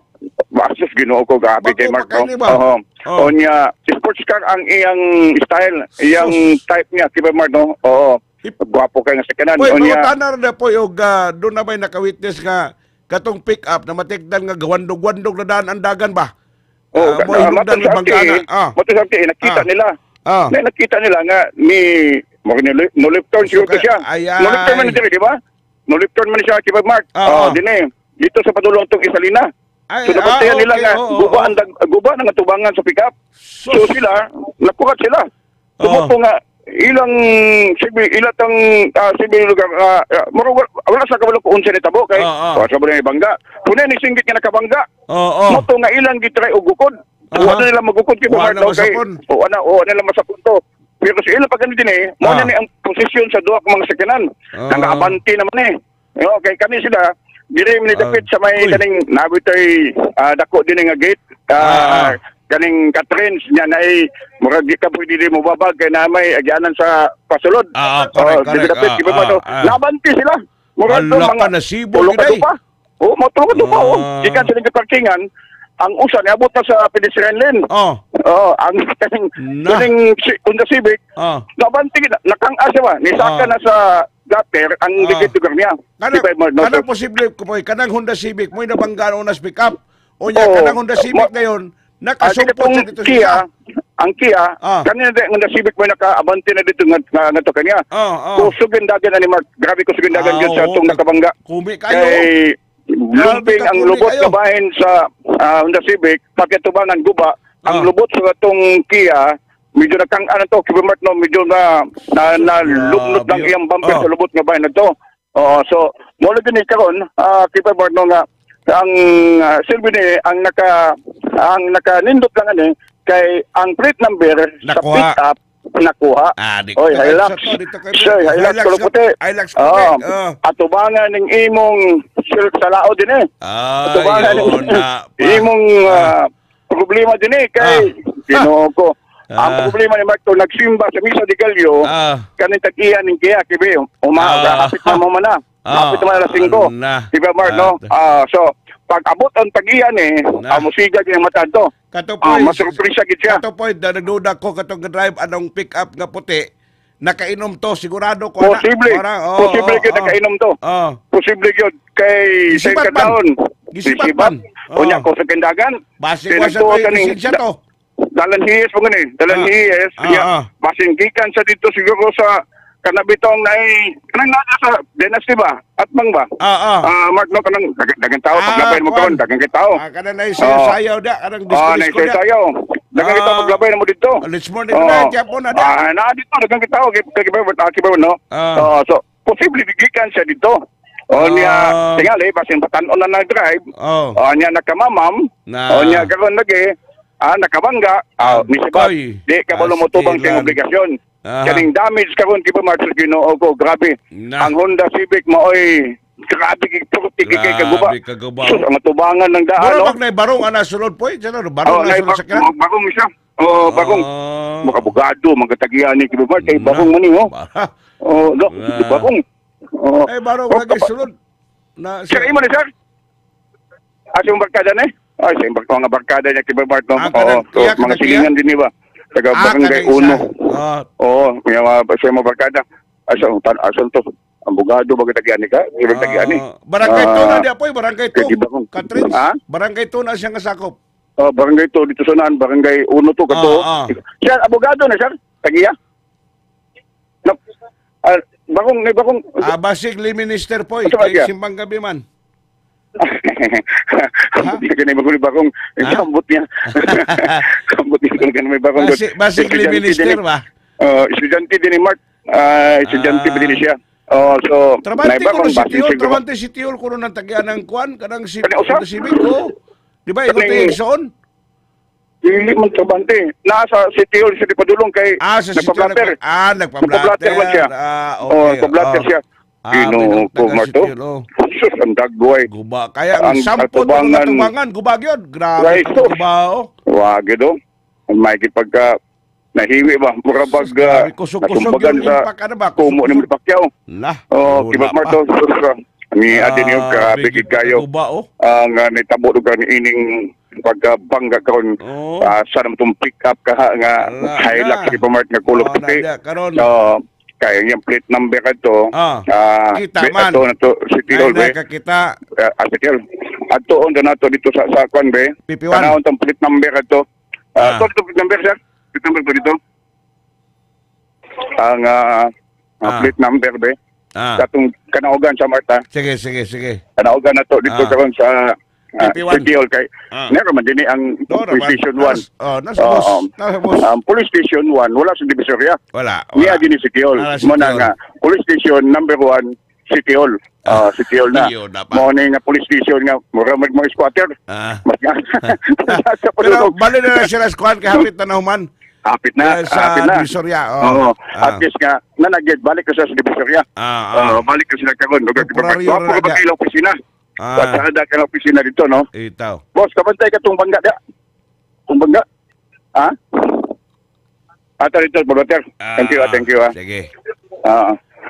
Basos Ginoo ko grabe Bago kay pa Mark, kayo no. ni ba? Oo. Oh. Onya, sports car ang iyang style, iyang Sus. type niya, kay Mark, no. Oo. Gwapo kay nga sa kanan. Poy, Onya, mangutana na po og doon na ba'y naka-witness nga katong pick up na matigdan nga gawandog-wandog na daan ang dagan ba? Oh, Mo hinugdan matod nga sa bangkana. RTA, matod sa RTA, nakita nila. Na, nakita nila nga ni mo no left turn siguro So, siya. ay, No left turn man ay. diri, di ba? No left turn man siya kay Mark. Ah, Oh, din eh. Dito sa padulong tong Isalina. Ay, So nabantayan nila okay, nga oo, guba oo. ang guba ng atubangan sa pick up. So Sus. sila, nakuhat sila. Tumuto nga ilang sibi ilatang sibi lugar murag wala sa kabalo kung unsa ni tabo kay wala sa kabalo ni bangga. Punay ni singgit nga nakabangga. Oo. Moto nga ilang gitry og gukod. Wa na nila magukod kay Wa Mark na daw kay masapon. wa na nila masapon to. Pero sa ilang pag din eh, mo na ni ang posisyon sa duha ka mga sakyanan. Nangaabanti naman eh. Okay, kami sila diri mi dapit sa may Uy. kaning nabitoy dako din nga gate. Kaning Katrins niya na ay murag di ka pwede di mo babag kay na may agyanan sa pasulod. Correct, Oh, diri correct. dapit, di ba no? Nabanti sila. Murag Ala to ka, mga nasibo tulo ka gid ay. dupa. Oo, mga tulo ka dupa. Oh. Gikan sa parkingan, ang usa niabot na sa pedestrian lane. Oh. Oh, ang kaning Na. kaning Honda Civic, nabanti gid nakang-a siya ba. Nisaka na sa gutter ang dikit lugar niya. Kanang, Di ba, Mark, no? kanang posible ko po, kanang Honda Civic, mo'y nabanggaan o na pick up. O niya, Oo. kanang Honda Civic ngayon, nakasumpot katong siya dito Kia, siya. ang Kia, kanina din Honda Civic mo nakaabante na dito nga to kanya. Kusog yung dagan ani Mark. Grabe kusog yung dagan gyud sa atong nakabangga. Kumi kayo. Kay lumping ang kumi lubot kayo. kabahin sa Honda Civic, pagkatubangan guba, ang lubot sa atong Kia, medyo nakang ano to, Kibi Mark, no, medyo na na, na lubnot lang iyang bumper sa lubot nga bahin na to. Oo, so mo lagi ni karon, Kibi Mark, no, nga Ang silbi ni ang nakanindot lang ani kay ang plate number sa Nakuha. pick up nakuha. Ah, di Oy, ka- Hilux. sa to, dito kay- Sir, Hilux Hilux kulong ka- puti. Hilux puti, Oo. oh. Atubangan ning imong silk sa lao din eh. Ay, Atubangan yun na pa. imong problema din eh kay Ginoo ko. Ang problema ni Mark to nagsimba sa Misa de Gallo kaning tag-iya ning Kia kibi hapit na mo man na. Hapit na alas 5. Na. Di ba Mark no? So pag abot ang tag-iya ni, musiga gyud ang mata to. Katopoy, Masurpresa gid siya. Katopoy, nagduda ko katong drive anong pick up nga puti, nakainom to sigurado ko. Posible. Posible gyud nakainom to. Posible gyud kay sa Gisibat man. kataon. Gisibat man. Unya ko sa kandagan. Basi ko sa to lisensya to. Dalan hiyes mo gani, dalan hiyes. Basin gikan sa dito siguro sa kanabitong naay kanang naa sa dynasty ba? Atbang ba? Mark no kanang dagang tao paglabay mo karon, dagang kay tao. Kanang naay sayo-sayaw da, kanang disco-disco da. Sayo. Dagang kita paglabay na mo dito. Let's morning na gyapon na da. Naa dito dagang kita kay kay no. So posible gikan siya dito. O niya tingali basin batan-on na nag-drive. O niya nakamamam. O niya karon lagi nakabangga, misibat, di ka ba lumutubang siyang obligasyon. Kaning damage karon kay Mark sa Ginoo ko, grabe. Ang Honda Civic maoy grabe kay kay kaguba. Sus, ang atubangan ng daan. Barong no? Barong ana sulod po, eh. Barong na sulod sa kiran. Barong siya. Oh, barong. Makabugado, magkatagian ni kay Mark kay barong man ni oh. Oh, no, barong. Oh. Eh barong lagi sulod. Na sir, imo ni sir. Asa yung barkada ni? Ay, sa imbarko nga barkada niya kay Bart no. Oo, so, mga silingan din ba? Taga Barangay Uno. Oo, may mga sa mga barkada. Asa asa to? Ang bugado ba kitagian ni ka? Ibig tagian ni. Barangay 2 na di apoy, Barangay 2. Katrins. Barangay 2 na siyang kasakop. Oh, Barangay 2 dito sa naan, Barangay Uno to kato. Sir, abogado na sir. Tagiya. No. Bagong ni bagong. Basig li minister po, kay simbang gabi man. Hindi ka na may bagong kambot niya. Kambot niya kung may bagong. Basig minister ba? Estudyante din ni Mark. Estudyante din siya. So, Trabante ko si Tiol, trabante si Tiol kuno ng tagian ng kuan, kanang si Civic ko. Di ba, ikaw tayo igsoon? Hindi man trabante. Nasa si Tiol, siya di padulong kay nagpa-blatter. Nagpa-blatter man siya. Nagpa-blatter siya. Ginoo ko, Marto. Sus, ang dagway. Guba. Kaya ang sampot ng katubangan, guba yun. Grabe ang guba, oh. Wag yun, oh. May pagka nahiwi ba? Mura bag kusog-kusog yung impact, ano ba? Kumo ni Pacquiao. Lah. Oh, kibag Marto. Sus, ni adin yung kabigid kayo. Guba, oh. Ang nitabo doon ining pagkabangga karon sa naman itong pick up ka nga Hilux si Mark nga kulog puti. Kaya yung plate number ito, kita man. Ato na to, City Hall, be. Nakakita. City Hall. Ato, on na to dito sa Kwan, be. PP1. Tanawon tong plate number ito. Ito, plate number, sir. Plate number to dito. Ang plate number, be. Katong kanaogan sa Marta. Sige, sige, sige. Kanaogan na to dito karon sa City Hall. Kay, meron man din ang Police Station 1. Nasa Police Station 1, wala sa Divisoria. Wala. Niya din ni City Hall. Muna nga, Police Station number 1, City Hall. City Hall na. Muna nga Police Station nga, mura mga squatter. Pero bali na sila squad, kay hapit na nahuman. Hapit na, sa hapit na. Divisoria. Oo. At least nga, nanagid, balik ka sa Divisoria. Balik ka sila karon. Temporaryo na ba kayo opisina? Sa ka ng opisina dito, no? Itaw. Boss, kabantay ka itong bangga da. Itong bangga. Ha? Ato dito, Blatter. Thank you, thank you. Sige.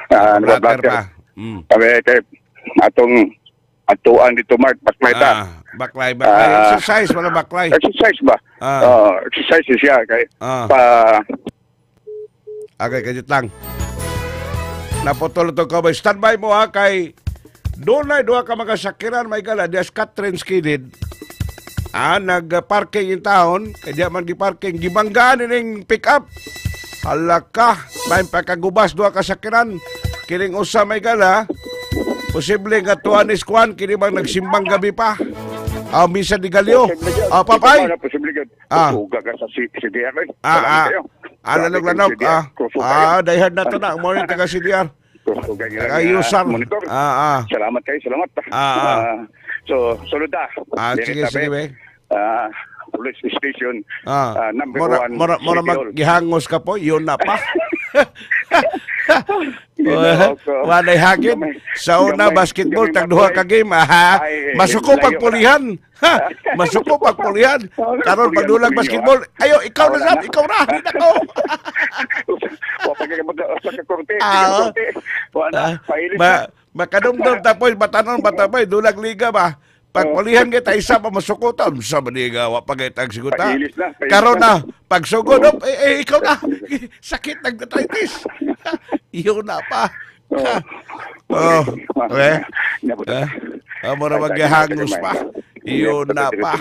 Blatter pa. Sabi, kay, atong atuan dito, Mark, baklay ta. Baklay, baklay. Exercise, wala baklay. Exercise ba? Exercise siya. Kay, pa... Okay, kajit lang. Naputol itong kabay. Standby mo ha, kay... Doon na, doon ka mga sakiran, may gala, diya Scottrain skidid. Nag-parking yung taon, kaya man gi-parking, gibanggaan ining pick up. Halaka, may pagkagubas, doon ka sakiran. Kining usa may gala, posible nga tuwan is kwan, kini bang nagsimbang gabi pa. Misa di Galio. Papay! Posible ka sa CDR. Lanog-lanog. Dayhard na to na, morning taga CDR. Ayusan. Monitor. Salamat kayo, salamat. So, sulod ta. Ah, Diri sige, tabi. sige, be. Police station number Mora, 1. mora, mora maggihangos ka po, yun na pa. Ginoo ko. Walay hagin. Gamay- Sa una, gamay- basketball, gamay tagduha ka mapoy. game. Aha. Ay, Masuko layo pag pulihan. Ha? Masuko pag pulihan. Karon Pulihan, pagdulang pulihan. basketball. Ayo, ikaw na Wala sab, na. ikaw na. Hindi na ko. Wa pa kay sa ka korte, korte. Wa na, pailis Ma, na. makadumdum tapoy batanon batapay dulag liga ba. Pag pulihan kita isa pa masuko ta. Unsa man ni ga wa pa kay tag siguta. Pailis na, pailis Karon na. na pagsugod op, eh, ikaw na. Sakit ng arthritis. Iyon na pa. Oh, eh. Eh, mura maghahangos pa. Iyon na pa.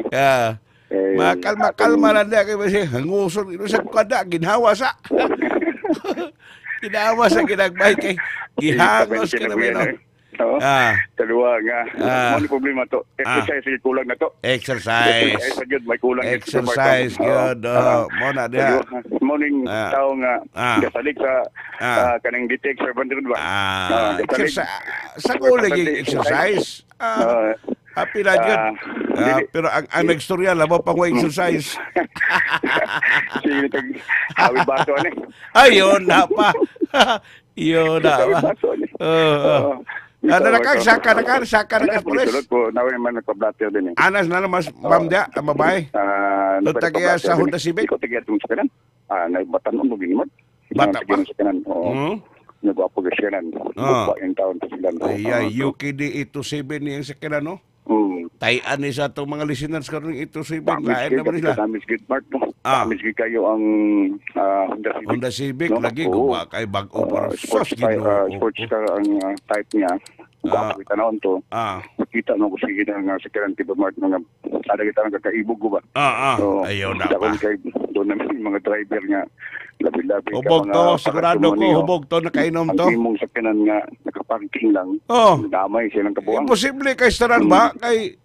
Yeah. Eh, Makalma kalma na niya kay kasi hanguson ino sa kada ginhawa sa. Ginawa sa ginagbay kay gihangos ka na no. Dalawa nga. Mo ni problema to. Exercise gyud kulang na to. Exercise. Exercise gyud may kulang gyud sa Exercise barko. gyud. Oh, mo na diha. Morning tao nga gasalig sa kanang detect sa bandron ba. Gasalig. Exercise. Sa ko lagi exercise. Happy na gyud. Pero ang nagstorya labo pang wa exercise. Sige tag awi bato ani. Ayun na pa. Yun na Awi pa. bato ani. Oo. Ano na kang saka na ka saka na ka Wala, pulis. sulod ko nawa man nagpa-blatter din eh. Anas na naman ma'am dia ang babae. Doon tagiya sa Honda Civic? Ikaw tagiya itong sakanan. Naibatan mo ginimot. Bata pa? Sa kanan. Oo. Nagwapo ka siya nan. Gupa yung taon sa silan. Ay, ay, UKD 87 niyang sakyanan, no? Tayan ni sa atong mga listeners karon 87. Lain naman nila. Damage good Mark, no? Damage good kayo ang Honda Civic. Honda Civic, no? lagi Oo. guba kay bag-o para sus Sports, Ginoo. sports car ang type niya. Gwapo kita naon to. Makita no kung sige na nga sa kanan tipo Mark mga ada kita nang kakaibog ko ba. So, Ayaw na pa. dakon kay doon naman yung mga driver nga labi-labi ka Hubog mga to, sigurado ko pakatumoniyo. hubog to nakainom to. Ang imong sakyanan nga nakaparking lang. Oh. Damay silang kabuang. Imposible kay staran ba kay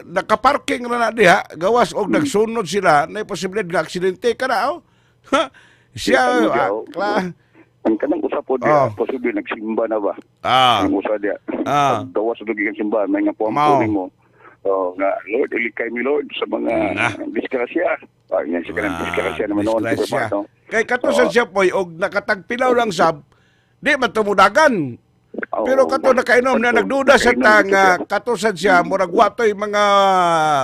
nakaparking na na diha gawas og nagsunod sila na posible nga aksidente ka na oh. Ha? Siya Kita mo diya, oh. Ang kanang usa po diya, posible nagsimba na ba? Ang usa diya. Paggawas sa dugi kang simbahan, may nga po ang Mao. puning mo. Oh, nga, Lord, ilikay mi Lord sa mga disgrasya. Yan siya kanang disgrasya naman noon. Disgrasya. No? Kay katusan siya poy og nakatagpilaw lang sab di man tumudagan. Pero kato nakainom na nagduda sa nakainom tanga siya. katusan siya murag watoy mga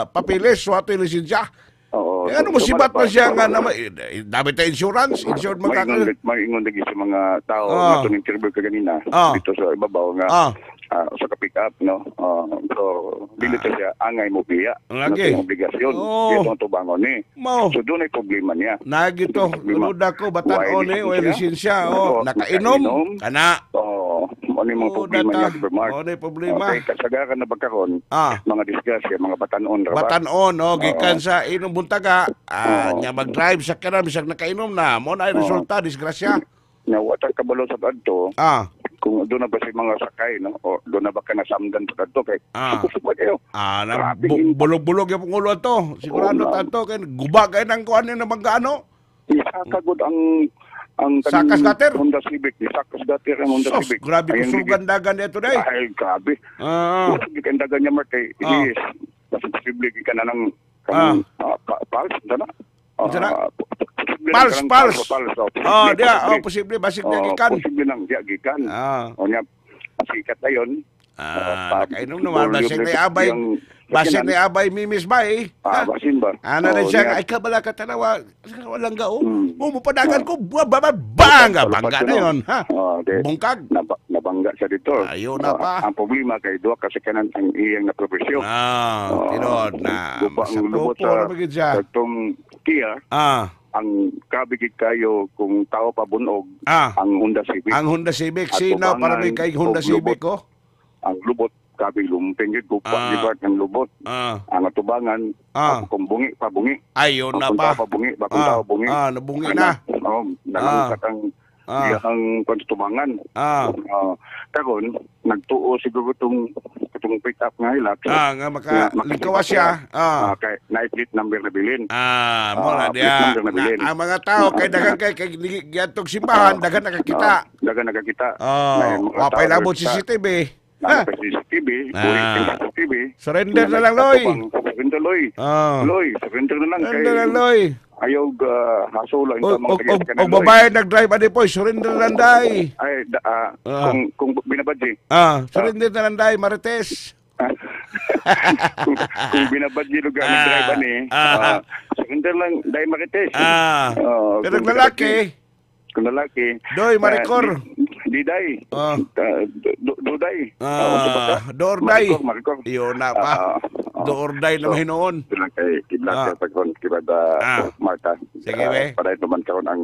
papilis, watoy lisensya. Oo. Eh, ano mo So, sibat pa pa siya nga na dami ta insurance, insured magkaka. Maingon lagi sa mga tao nga itong interview kaganina dito sa ibabaw nga sa ka-pick up no. So dili to siya angay mo biya. Lagi. Ano obligasyon Oo. dito ang tubangon ni. Mao. So doon ay problema niya. Nagito, Problema. duda ko batan-on eh, Why way lisensya, oh, nakainom, kana. Oo, ano yung mga Oo, problema data. niya, Sir Mark? Oo, na problema. Okay, kasagaran na pagkaron, mga disgrasya, mga batanon, ra ba? Batan-on, oh, gikan sa inom buntaga, Oo. nya mag-drive sa kanan bisag nakainom na, mo na ay Oo. resulta disgrasya. Na wata kabalo sa kadto. Kung doon na ba sa mga sakay, no? O doon na ba ka nasamdan sa kadto kay suko kayo. Na, bulog-bulog yung pangulo ato. Sigurado Oo, tanto kay guba kay nang kuan ni ano. Isaka gud ang Sakas gutter? Honda Civic, isakas gutter ang Honda Sos, Civic. grabe Ayun, kusugan dagan dito day. Ay, grabe. Kusog gikan dagan niya Mark kay is basta posible gikan na ng kanang pulse na. Unsa na? Posible Pulse, kanang pulse. pulse, oh, posible, Oh, diya, posible. oh, posible basig na Oh, gikan. Posible nang diya gikan. O niya sikat na yon. Nakainom naman basig na abay. Basig na abay mimis ba eh. Basin ba? Ana na Oh, siya, niya. ay kabala ka tanawa, walang gao. Mo mupadagan ko, buwa baba banga, bangga na yon, ha? Oh, de, Bungkag. Nabangga siya dito. Ayaw na pa. Ang problema kay duha kasi kanan ang iyang naprovisyo. Tinuod na. Guba Sa ang lubot pupo sa na magid siya. katong Kia. Ang kabigit kayo kung tao pa bunog ang Honda Civic. Ang Honda Civic, At sino para may tubangan kay Honda og Civic lubot. ko? Ang lubot kabi lumping gid gupa gid ba ang lubot. Ang atubangan kung bungi pa bungi. Ayon na Kung pa. tao pa bungi, ba kung tao bungi. Nabungi na. Oo, nalungkat ang iyang kwantubangan. Karon nagtuo siguro tong itong pick up nga Hilux. Nga maka likawas siya. Kay na plate number na bilin. Mo na plate diya. number na bilin. Na, ang mga tao kay daghan kay kay giadtong simbahan, daghan nakakita. Daghan nakakita. Oh, May mga wapay tao labot nakakita. CCTV. Na pa CCTV, buhi sa CCTV. Surrender na lang, Loy. Surrender, Loy. Loy, surrender na lang kay. Surrender na, Loy. Ayaw haso lang O, sa mga taga o babae nag-drive ani po, surrender na lang day. Ay, kung binabadji. Surrender na lang day, Marites. Kung binabadji lugar nag-drive ani, surrender lang day Marites. Pero kung lalaki, kung lalaki, Doy, Maricor. Di day. Duday. Doorday. Maricor. Iyon na pa. Doorday na mahinoon. Ito lang kay Kidlat pagkon kibada Marta. Sige, be. Para ito man karon ang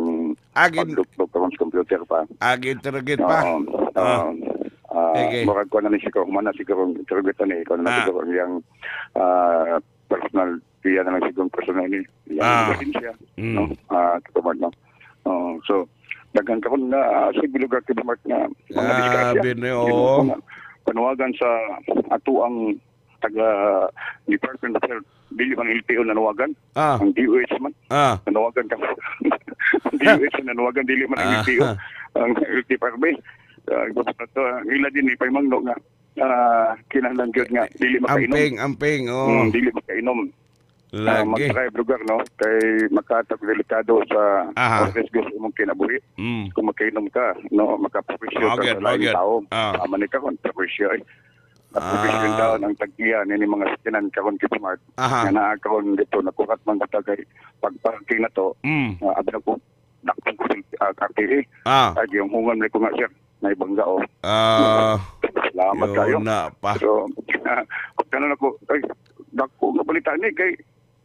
pagdugtog karon sa computer pa. Agin interrogate pa. Sige. Murag ko na ni siguro humana siguro interrogate ni ko na siguro ang iyang personal iya na lang siguro personal ni iyang siya. No? Kibad no. So daghan karon na sige lugar kay Mark na mga disgrasya. Panawagan sa ato ang taga Department of Health, dili man LTO nanawagan. Ang DOH man. Nanawagan ka. Ang DOH nanawagan dili man ang LTO. Ang LTFRB. Ang ila din ipaymangno nga kinahanglan gyud nga dili makainom. Amping, oh. Dili makainom. Lagi. Mag-drive lugar, no? Kay makatag delikado sa risgo sa imong kinabuhi. Kung makainom ka, no, makaperwisyo ka sa laing tao. Tama ni karon, perwisyo eh. Perwisyo taon ang tagtiya ni mga sakyanan karon kay Smart. Nga naa karon dito nakurat man ta kay pagparking na to. Abi ko dakpon ko sa RTA. Ay yung hungan ko nga sir, naibangga oh. Salamat kayo. Na pa. So, kanon ako ay dako nga balita ni kay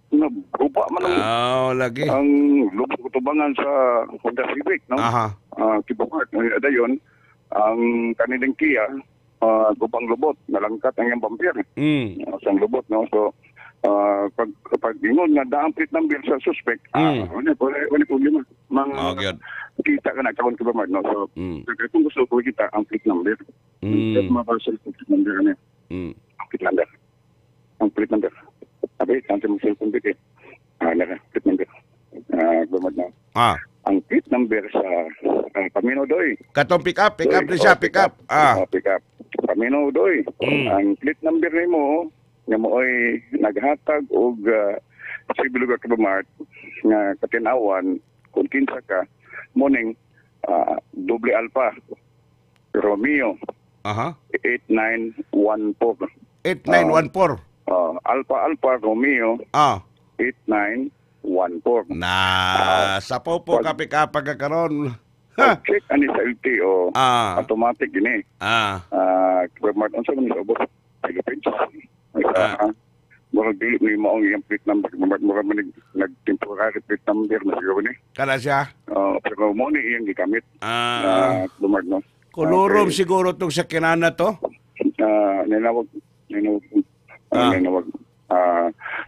nagupa man ang lagi. Ang lubog tubangan sa Honda Civic, no? Kibukart, dayon ang kanilang Kia, gubang lubot, nalangkat ang iyang bumper. Sa lubot, no? So, pag ingon nga daang plate number sa suspect, wala problema. Mang kita ka na karon kibamart, no? So, kung gusto ko kita ang plate number. Mabasa ang plate number niya. Ang plate number. Ang plate number. Abi, tanto mo cellphone dito eh. Plate number. Bumad na. Ang plate number sa Pamino Doy. Katong pick up ni siya, pick up. Pick up. Pamino Doy. Ang plate number nimo nga mooy naghatag og civil lugar ka Mart nga katinawan kung kinsa ka morning doble alpha Romeo. 8914. 8914. Alpha Alpha Romeo 8914. Na sa popo ka pick up pagkakaron. Check ani sa LTO. Automatic gini. Mark unsa man sa ubos? Philippines. Murag dili ni maong iyang plate number, murag man nag-temporary plate number na siguro ni. Kana siya? Pero mo ni iyang gigamit. Lumag no. Kolorom siguro tong sa kinana to. Ninawag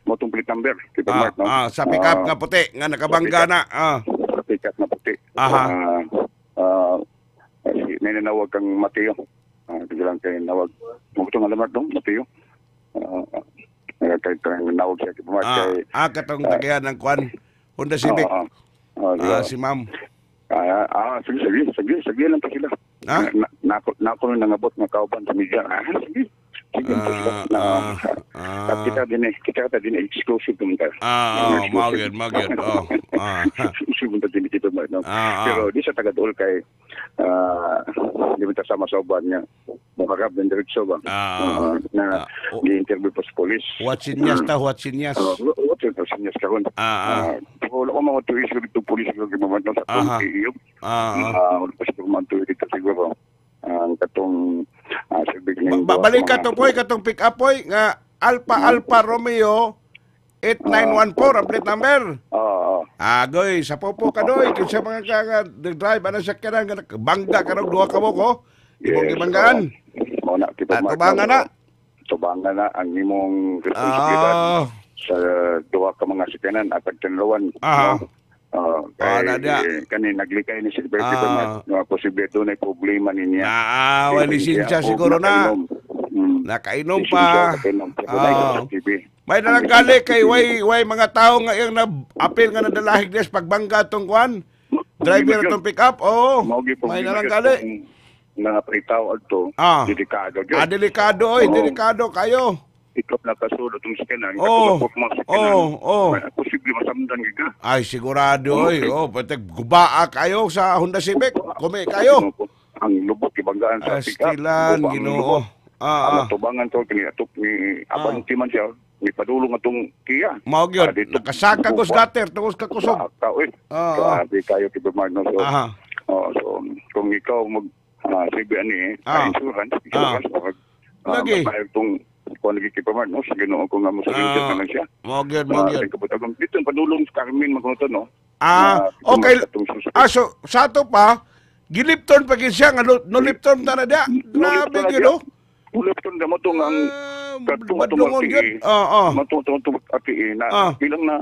motong plate number kita Mark, no? Sa pick up nga puti nga nakabangga na. Sa pick up nga puti. Ninawag kang Mateo. Sige lang kay nawag. Mo tong alam no, Mateo. Kay nawag siya kay Mark kay katong tagayan ng kwan Honda Civic. Si ma'am. Sige lang pa sila. Nako nangabot nga kauban sa media. Sige. Sige at kita din exclusive dun ta. Magyud. Exclusive din dito no. Pero di sa taga-duol kay di ba sama sa uban nga makarab ng diretso ba. Na gi-interview pa sa police. Watsinyas ta, watsinyas. Watsinyas karon. Pero wala ko mga tuwi siguro dito police siguro gimaman sa atong iyo. Wala pa siguro mga tuwi dito siguro. Ang katong balik ka to poy, katong pick up poy nga Alpha Alpha Romeo 8914 ang plate number. Agoy, sa popo ka doy kinsa mga ka drive ana sa sakyanan nga bangga ka og duha ka mo ko. Imong gibanggaan. Mao na kita tubangan na. Tubangan na ang imong responsibilidad sa duha ka mga sakyanan at pagtanlawan. Kani naglikay ni Silver nga posible dunay problema niya. Wala lisensya siguro na. Nakainom pa. May nalang gali kay way mga tao nga iyang na-apil nga nadalahig des pagbangga tong kwan. Driver tong pick up. Oo. May nalang gali. Nga pritaw adto, delikado gyud. Ah, delikado oy, Oo. delikado kayo. Ikaw na kasulod itong sakyanan, Oh. katulad mga sakyanan. Oh. Posible masamdan gyud ka. Ay, sigurado oy. Oh, pati gubaa kayo sa Honda Civic. Kumi kayo. Ang lubot ibanggaan sa pick-up. Astilan, Guba ang Ginoo. lubot. Ah, Ang ah. tubangan to kini atop ni Abante man siya ni padulong atong Kia. Mao gyud. Ah, dito, Nakasaka ko sa guba. gutter tungod sa kusog. Saka, oy. Ah, ah. Grabe kayo kay Bernardo. So, Aha. oh, so kung ikaw mag sige ani insurance, insurance pag Lagi. mabayad tong kung lagi kay Bernardo, sa Ginoo ko nga mo sa na lang siya. Mao gyud, mao gyud. Kabutagong dito ang padulong sa Carmen man kuno to, no. Ah, Na, okay. atong suspect. Ah, so sa ato pa, gilipton pa gyud siya nga no lipton ta na dia. Grabe gyud oh. Ulipton na mo tong ang Ah, katong atong badlungon RTA. gyud. Oo. Matong atong atong RTA na bilang na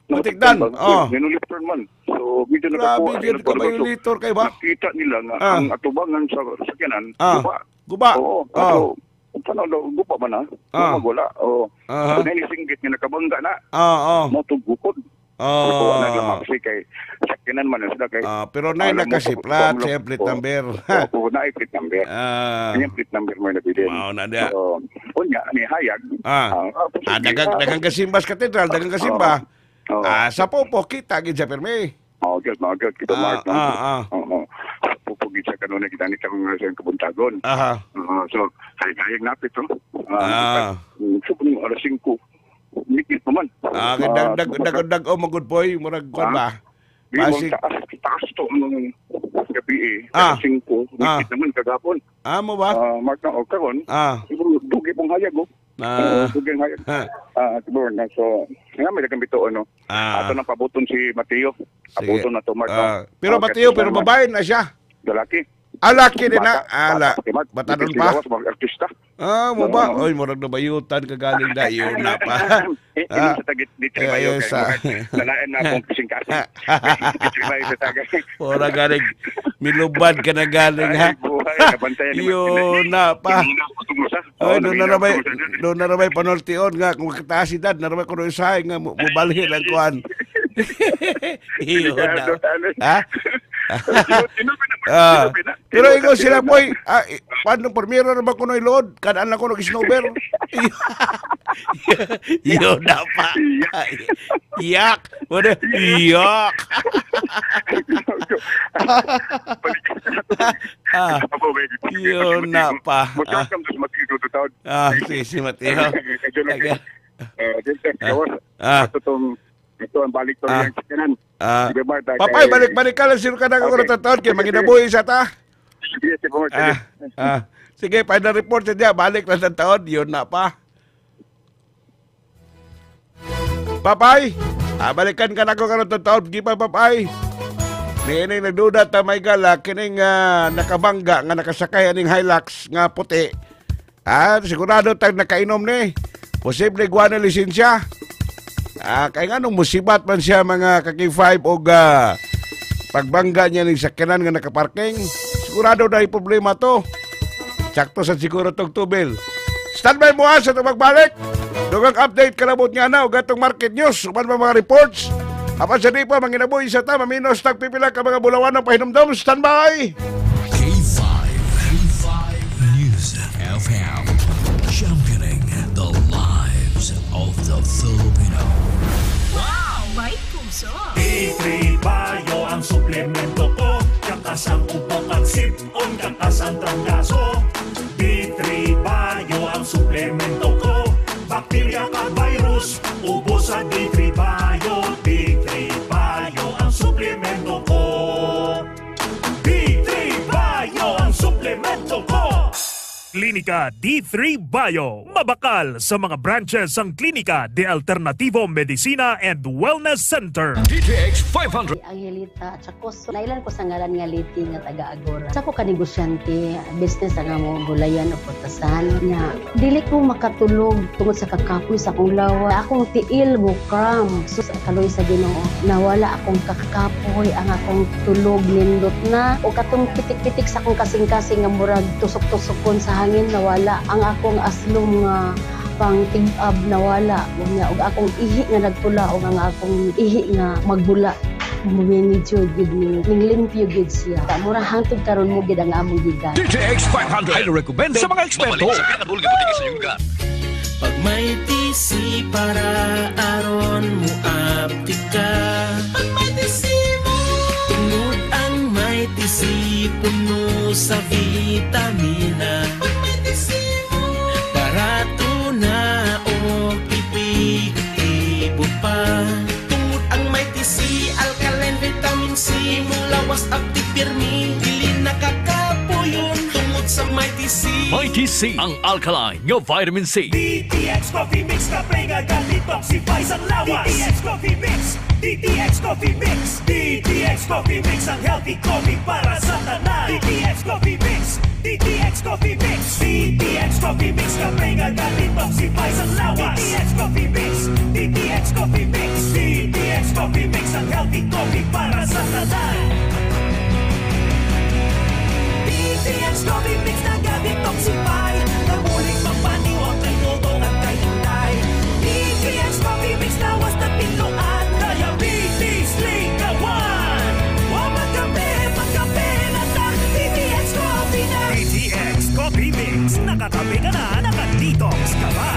Matigdan, oh. Ninulipton man. So medyo Grabe nakakuha gyud sila ka ng violator kay ba? Nakita nila nga ang atubangan sa sakyanan, guba. Guba. Oo. So, paano daw, guba man ah. Guba wala. Oo. So, naisinggit nga nakabangga na. Oo. Mo tong gukod. Kuha na lang kasi kay sakyanan man na sila kay. Pero nay Alam mo, nakasiplat siya plate number. Oo, na plate number. Kanyang plate number mo nabilin. Mao na dia. So, unya ni hayag. Ah, dagang dagang kasimbas katedral, dagang kasimba. Oo. Ah, sa popo kita gid siya pirmi. Oh, good, mga good. Kita Mark. No? Oo. Pupugit sa kanuna kita ni kang sa kabuntagon. Aha. Oo, so, hayag napit to. So, kung alas 5, mikit pa man. Ah, kay dag dag dag dag oh magud boy, murag kuan ba? Di mo Pasig. taas, taas to ng gabi eh. Alas 5, mikit naman kagapon. Ah, mo ba? Mark na, o karon. Siguro, dugi pong hayag oh. Oo, dugi ang hayag. Siguro na, so, nga may dagang bito, ano. Ato nang pabuton si Mateo. Pabuton na to, Mark. no? Pero Mateo, kasi pero naman, babae na siya. Lalaki. Alaki din na. Bata, Ala. bata pa kay Mark. Bata nun Dito pa. sigawas, mga artista. Ah, mo ba? Oo. Oy, murag nabayutan ka galing da yun na pa. Eh, inom sa tagit, di tribayo Eh, kay Nalain na akong kasing-kasing. Di tribayo sa tagay. Ora galing milubad ka na galing ha. Ay, buhay, nabantayan ni Yun na pa. Tinuna ko itong usa. Oy, Oo, doon na namina ramay, ko itong usa. doon na ramay panultion nga kung kataas edad, na ramay kuno usahay nga mubalhin ang kuan. Yun na. Ha? Ah, pero ikaw sila boy, paano pormiro na ba kuno ilood? Kadaan lang kuno snowber. Yun na pa. Iyak. Wala, iyak. Yun na pa. Welcome to Mateo to town. Ah, si Mateo. Ito ang balik to yung sakyanan. Sige, Marta, Papay, balik-balik ka lang. Sino ka na ako natataon? Kaya maginabuhi sa ta. Sige, sige, Marta. Sige, final report sa diya. Balik lang sa taon. Yun na pa. Papay, balikan ka na ako karon taon. Gipa, papay. Niining nagduda ta may gala kining nakabangga nga nakasakay aning Hilux nga puti. Sigurado tag nakainom ni. Posible guwa na lisensya. Kay nga nung musibat man siya mga kaki-5 og pagbangga niya ning sakyanan nga nakaparking. Sigurado dahil problema to. Sakto sa siguro tong tubil. Standby mo ha sa itong magbalik. Dugang update kalabot nga na og atong market news. Uban pa mga reports. Apan sa di pa, manginabuhi sa ta, maminos tagpipila ka mga bulawan ng pahinumdum. Standby! K5, K5 News FM, championing the lives of the Filipino. Wow! May puso! D3 Bio ang suplemento ko. Kakas ang ubo kag sipon, kakas ang trangkaso. D3 Bio ang suplemento ko. Bakterya kag virus, ubo sa D3 Bio. D3 Bio ang suplemento ko. D3 Bio ang suplemento ko. Klinika D3 Bio. Mabakal sa mga branches ang Klinika de Alternativo Medicina and Wellness Center. DTX 500. Angelita at saka so, nailan ko sa ngalan nga Liti nga taga Agora. Sa ko ka negosyante, business ang amo gulayan o putasan nga dili ko makatulog tungod sa kakapoy sa akong lawa. Akong tiil mo cram. So sa kaloy sa Ginoo, nawala akong kakapoy, ang akong tulog nindot na o katong pitik-pitik sa akong kasing-kasing nga murag tusok-tusokon sa hangin nawala ang akong aslom nga pang tig-ab nawala unya og akong ihi nga nagtula og ang akong ihi nga magbula. Manager gid ni ning limpyo gid siya. Mura hangtod karon mo gid ang among gigan. DTX 500 highly recommended sa mga eksperto. Mapalit sa pinakadul nga butika sa inyong lugar. Pag may TC para aron mo aptika. Pag may TC mo, tungod ang may TC puno sa vitamina. Pag may TC mo, barato na og epektibo pa. Tungod ang may TC, alkaline vitamin C, imong lawas aptik pirmi, dili nakakapuyon tungod sa may TC. Mighty C, ang alkaline nga vitamin C. DTX Coffee Mix, kape nga ga-detoxify sa lawas. DTX Coffee Mix, DTX Coffee Mix, DTX Coffee Mix, ang healthy coffee para sa tanan. DTX Coffee Mix, DTX Coffee Mix, DTX Coffee Mix, kape nga ga-detoxify sa lawas. DTX Coffee Mix, DTX Coffee Mix, DTX Coffee Mix, ang healthy coffee para sa tanan. DTX Coffee Mix naga-detoxify, namuling mapaniwang kay Dodong at kay Inday. DTX Coffee Mix lawas na tinuan, diabetes ligawan. O magkape, magkape na ta, DTX Coffee na. DTX Coffee Mix, nakakape ka na, naka-detox ka pa.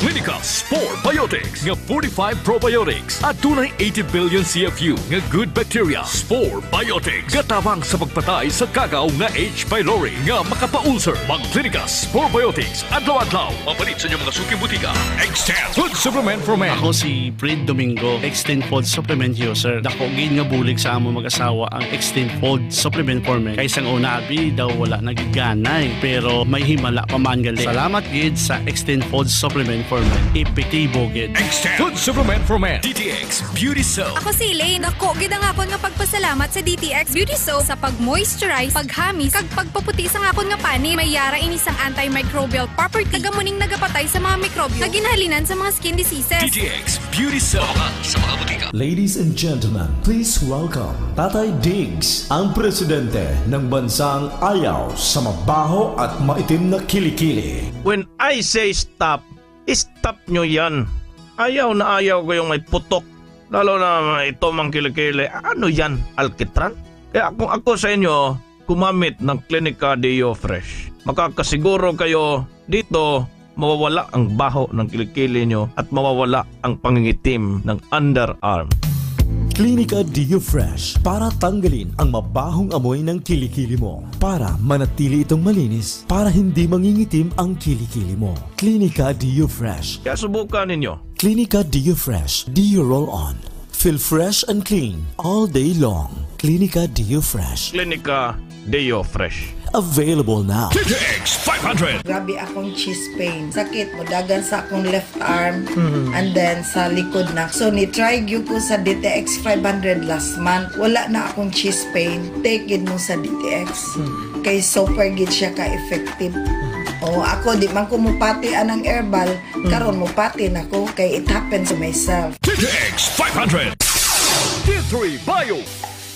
Clinica Spore Biotics nga 45 probiotics at dunay 80 billion CFU nga good bacteria. Spore Biotics gatabang sa pagpatay sa kagaw nga H. pylori nga makapa-ulcer. Mag Clinica Spore Biotics adlaw-adlaw. Mapalit sa inyong mga suking butika. Extend Food Supplement for Men. Ako si Fred Domingo, Extend Food Supplement user. Dako gid nga bulig sa amo mag-asawa ang Extend Food Supplement for Men. Kay sang una abi daw wala nagiganay pero may himala pa man gali. Salamat gid sa Extend Food Supplement for Men. Epektibo gid. Extend Food Supplement for Men. DTX Beauty Soap. Ako si Elaine. Dako gid ang akon nga pagpasalamat sa DTX Beauty Soap sa pag-moisturize, paghamis, kag pagpaputi sa akon nga pani. May yara ini sang antimicrobial property. Kagamuning nagapatay sa mga mikrobyo nga ginhalinan sa mga skin diseases. DTX Beauty Soap. Sa mga butika. Ladies and gentlemen, please welcome Tatay Diggs, ang presidente ng bansang ayaw sa mabaho at maitim na kilikili. When I say stop, stop nyo yan. Ayaw na ayaw ko yung may putok. Lalo na ito mang kilikili. Ano yan? Alkitran? Kaya kung ako sa inyo, gumamit ng Clinica Dio Fresh. Makakasiguro kayo dito, mawawala ang baho ng kilikili nyo at mawawala ang pangingitim ng underarm. Clinica Dio Fresh para tanggalin ang mabahong amoy ng kilikili mo. Para manatili itong malinis, para hindi mangingitim ang kilikili mo. Clinica Dio Fresh. Kaya subukan ninyo. Clinica Dio Fresh. Dio Roll On. Feel fresh and clean all day long. Clinica Dio Fresh. Clinica Dio Fresh. Available now. DTX 500. Grabe akong chest pain. Sakit mo dagan sa akong left arm and then sa likod na. So ni try gyud ko sa DTX 500 last month. Wala na akong chest pain. Take it mo sa DTX. Kay super gid siya ka effective. Oh, ako di man ko mupati anang herbal, karon mupati na ko kay it happened to myself. DTX 500. D3 Bio.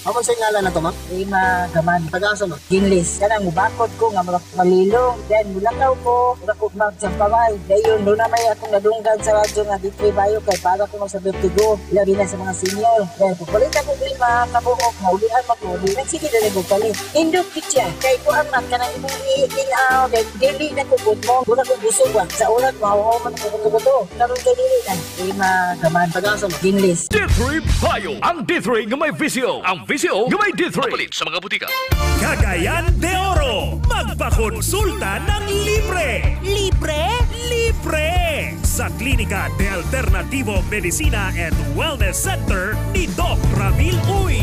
Ako sa ngalan na to, ma'am? Rima Gaman. Taga-asa, ma'am? Ginlis. Kanang mubakod ko nga malilong. Then, mulakaw ko. Mura ko magsampamay. Dayon, doon na may akong nadunggan sa radyo nga D3 Bio kay para ko sa vertigo. Labi na sa mga senior. Then, pupalit ako lima kabuok. Maulihan mag-uli. Nagsige na rin palit. Indot gid siya. Kay kuan man kanang imong i-inaw. Kay dili na kugot mo. Mura ko busog ba. Sa ulat, mahuhaw man ko kuto-kuto. Karon kay dili na. Rima Gaman. Taga-asa, ma'am? Ginlis. D3 Bio. Ang D3 nga may VCO. Ang VCO nga may D3. Mapalit sa mga butika. Cagayan de Oro, magpakonsulta ng libre! Libre? Libre! Sa Klinika de Alternativo Medicina and Wellness Center ni Doc Ramil Uy.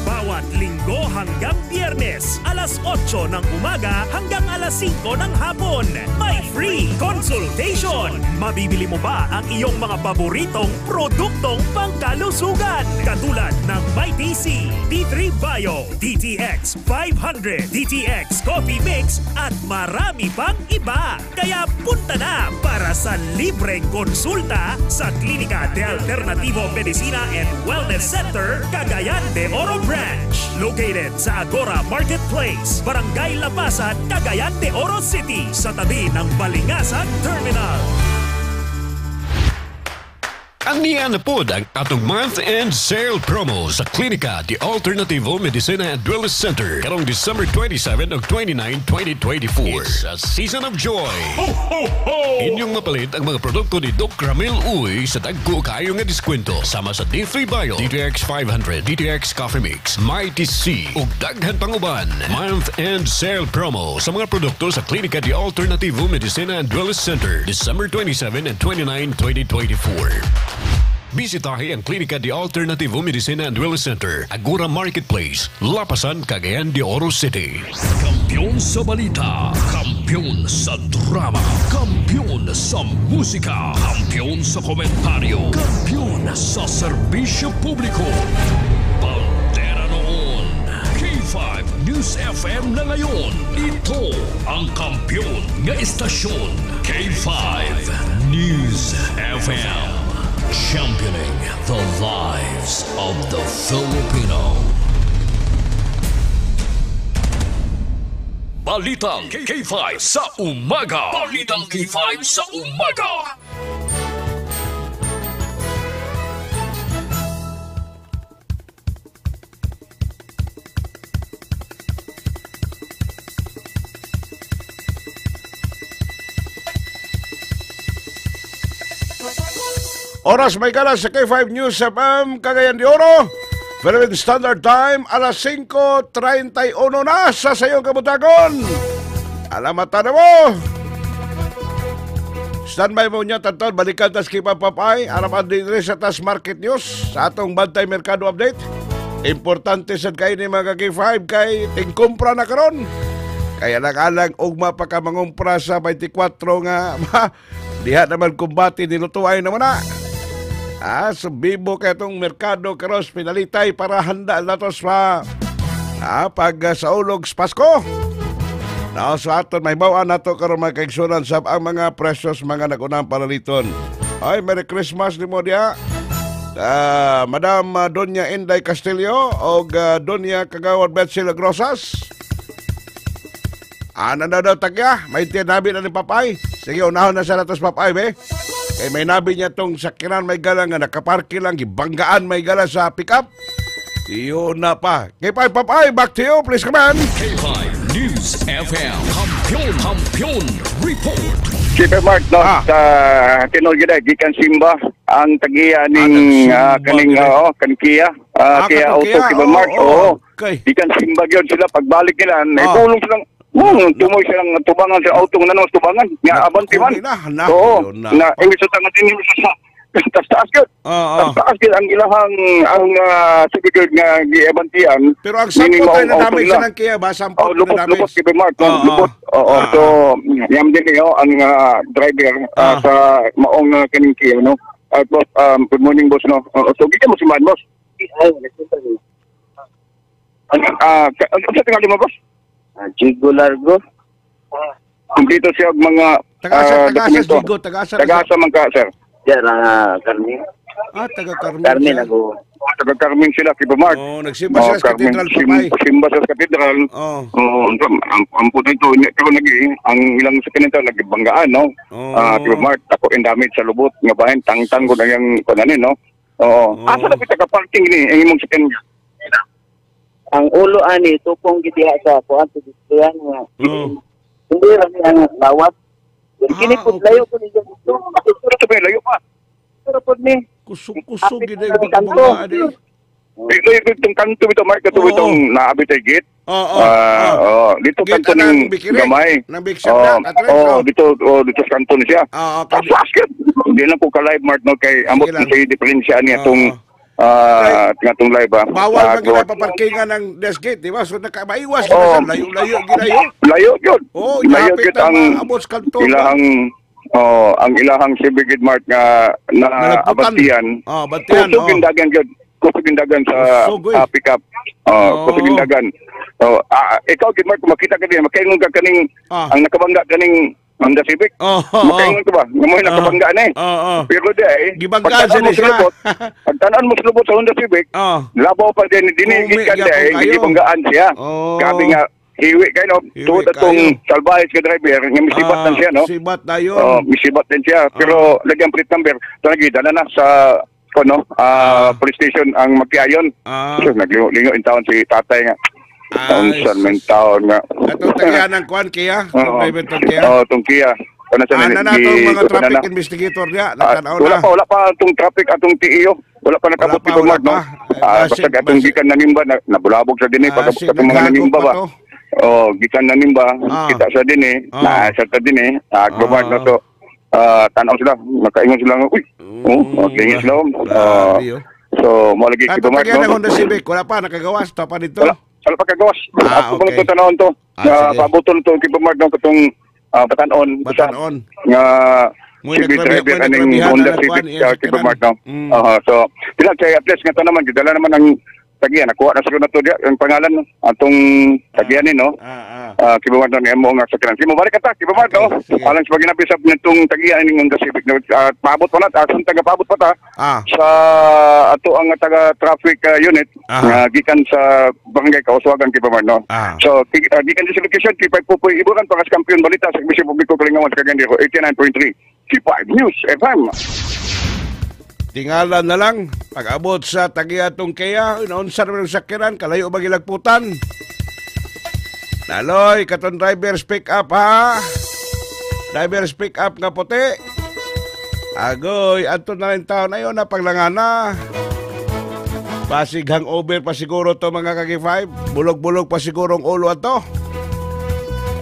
Bawat Linggo hanggang Biyernes, alas 8 ng umaga hanggang alas 5 ng hapon. May free consultation. Mabibili mo ba ang iyong mga paboritong produktong pangkalusugan? Katulad ng MyTC, D3 Bio, DTX 500, DTX Coffee Mix at marami pang iba. Kaya punta na para sa libreng konsulta sa Klinika de Alternativo Medicina and Wellness Center, Cagayan de Oro Branch. Located sa Agora Marketplace, Barangay Labasan, Cagayan de Oro City, sa tabi ng Balingasag Terminal. Aniya na pod ang atong month-end sale promo sa Klinika de Alternativo Medicina and Wellness Center karong December 27 ug 29, 2024. It's a season of joy. Ho, ho, ho! Inyong mapalit ang mga produkto ni Doc Ramil Uy sa dagko kaayo nga diskwento sama sa D3 Bio, DTX 500, DTX Coffee Mix, Mighty C ug daghan pang uban. Month-end sale promo sa mga produkto sa Klinika de Alternativo Medicina and Wellness Center, December 27 and 29, 2024. Bisitahe ang Klinika de Alternativo Medicina and Wellness Center, Agora Marketplace, Lapasan, Cagayan de Oro City. Kampiyon sa balita, kampiyon sa drama, kampiyon sa musika, kampiyon sa komentaryo, kampiyon sa serbisyo publiko. Bandera noon, K5 News FM na ngayon. Ito ang kampiyon nga istasyon, K5 News FM. Championing the lives of the Filipino. Balitang K5 sa umaga. Balitang K5 sa umaga. Oras may gala sa K5 News FM Cagayan de Oro. Philippine Standard Time, alas 5:31 na sa sayong kabutagon. Alamatan na mo. Standby mo niya, tanton. Balikan tas kay Papapay. Arapan din rin sa tas Market News sa atong Bantay Merkado Update. Importante sad kayo ni mga K5 kay tingkumpra na karon. Kaya lang-alang ugma pa ka mangumpra sa 24 nga diha naman kumbati nilutuay naman na. So bibo kay itong merkado karos pinalitay para handa na to sa pag sa ulog sa Pasko. Now, so aton may bawaan na to karon mga kaigsunan sa ang mga precious mga nagunang paraliton. Ay, Merry Christmas ni mo diha. Madam Doña Inday Castillo o Doña Kagawad Betsy Lagrosas. Ano na daw tagya? May tinabi na ni Papay. Sige, unahon na sa natos Papay, be. Kay may nabi niya tong sakiran may gala nga nakaparke lang, gibanggaan may gala sa pickup. Iyon na pa. K5 Papay, back to you. Please come on. K5 News FM. Kampiyon, Kampiyon Report. Chief Mark, no, sa tinuod gyud gikan Simba ang tagiya ning kaning kaning Kia, Kia Auto Chief Mark. Oo. Gikan Simba gyud sila pagbalik nila, naipulong silang tumoy silang tubangan sa auto nga nanos tubangan nga abanti man. Oo, na imbis sa tangan din sa taas gyud. Taas gyud ang ilahang ang siguro nga giabantian. Pero ang sampot ay na-damage sa ng Kia ba? Sampot na damage. Lupot kay Mark, lupot. Oo, so yam din niyo ang driver sa maong kaning Kia, no. Boss, good morning boss, no. So gikan mo simbahan, boss. Ay, nagsimba. Ano sa tingali mo, boss? Jigo Largo. Kompleto siya og mga tagasa Jigo, tagasa. Tagasa man ka, sir. Diyan Carmen. Taga Carmen. Carmen ako. Taga Carmen sila, Kiba Mark. Oh, nagsimba sila sa Cathedral Papay. Simba sila sa Cathedral. Oo. Ang puto ito, karon lagi ang ilang sa kanito nagibanggaan, no. Kiba Mark, ako in damage sa lubot nga bahin tangtang ko na yang kunanin, no. Oo. Asa na kita ka parking ni ang imong sakyan? Ang ulo ani tupong gidiha sa kuan sa nga. Hindi ra ni ang lawat. Kini pud layo ko ni dito. Pero layo pa. Pero pud ni kusog-kusog gid ay pagkabugaan eh. Layo itong kanto ito Mark, kato itong naabit ay gate. Oo, dito kanto ng gamay. Oo, dito dito sa kanto ni siya. Tapos hindi lang ko ka live Mark no kay ambot sa diferensya niya tong ngatong live ba. Bawal man gid paparkingan ng desk gate, di ba? So nakamaiwas gid sa layo-layo gid ayo. Layo gyud. Oh, layo gyud ang abot sa kanto. Ilahang ang ilahang Civic Mart nga na abantian. Abantian. Kusog dagan gyud. Kusog dagan sa pickup. Kusog dagan. Ikaw gid Mark, makita ka din, makaingon ka kaning ang nakabangga kaning Honda Civic. Makaingon ka ba? Ngamoy nakabangga na eh. Pero di ay, gibanggaan siya. Pagtanan mo sa lubot sa Honda Civic, labaw pa din, dinigikan di ay, gibanggaan siya. Gabi nga, Hiwi kay no. Tuod atong salbahe nga driver nga misibat lang siya no. Sibat na yun. Oh, misibat din siya pero lagyan plate number. Tanagi dala na sa kono police station ang magkiayon. So naglingo-lingo in taon si tatay nga. Taon man taon nga. Atong tagian ng kuan Kia, Oo. driver tong Kia. Oo, tong Kia. Ano sa Ana na tong mga traffic investigator niya, natanaw Wala na. pa, wala pa atong traffic atong TEO. Wala pa nakabot pa, ni wala Mark, no. pa. Basta atong gikan nanimba na, nabulabog sa dinhi pag Basig atong mga naghagop nanimba pa ba. to. Oh, gikan nanimba, kita sa dinhi, na sa ta dinhi, Mark, no. So tanaw sila, nakaingon sila nga, uy. Oh, okay sila. So mo lagi Atong kay Mark, tagian ng no. Honda Civic, wala pa nakagawas ta pa dito. Wala, wala pa kagawas. Ako pa Okay. itong tanawon to. Ah, sige. Paabotol to kay Mark no katong Batan-on. Batan-on. Nga Muy Civic nagrabi- driver muy aning nagrabihan Honda na Civic nagkuhan, iya, kay Mark no. Aha, so pila kay at least nga to naman gidala naman ang tagian nakuha na siguro na to diya ang pangalan no? Atong tagian ni no. Kay Mark no ni amo nga sakyanan. Sige mo balik ka ta kay Mark no. Alang sa paginabi sa nitong tagian aning Honda Civic no. Paabot pa na ta taga paabot pa ta sa ato ang taga traffic unit nga gikan sa barangay Kauswagan kay Mark no. So gikan sa location kay Pupoy Iburan para sa kampiyon balita sa Komisyon Publiko Kalingawan sa Cagayan de Oro 89.3 K5 News FM. Tingalan na lang, pag-abot sa tagiatong kaya, inaunsa naman ang sakyanan, kalayo ba gilagputan? Naloy, katong driver's pick up ha? Driver's pick up nga puti. Agoy, ato na rin taon na yun, napaglangana. Pasig hangover pa siguro to mga kagi-5. Bulog-bulog pa siguro ang ulo ato.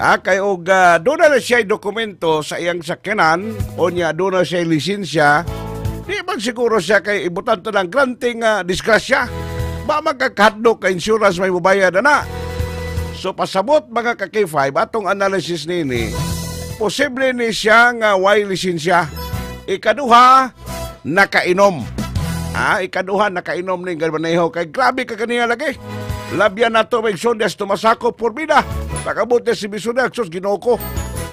Kay og doon na siya dokumento sa iyang sakyanan, o niya doon na siya lisensya. Di man siguro siya kay ibutan to ng granting disgrasya. Ba magkakadlo ka insurance may mubayad na na. So pasabot mga ka-K5 atong analysis nini, posible ni siya nga way lisensya. Ikaduha, nakainom. Ikaduha, nakainom ning galmaneho kay grabe ka kaniya lagi. Labyan na to may sondas tumasako por vida. Pag-abot niya si Bisunak, sus Ginoo ko.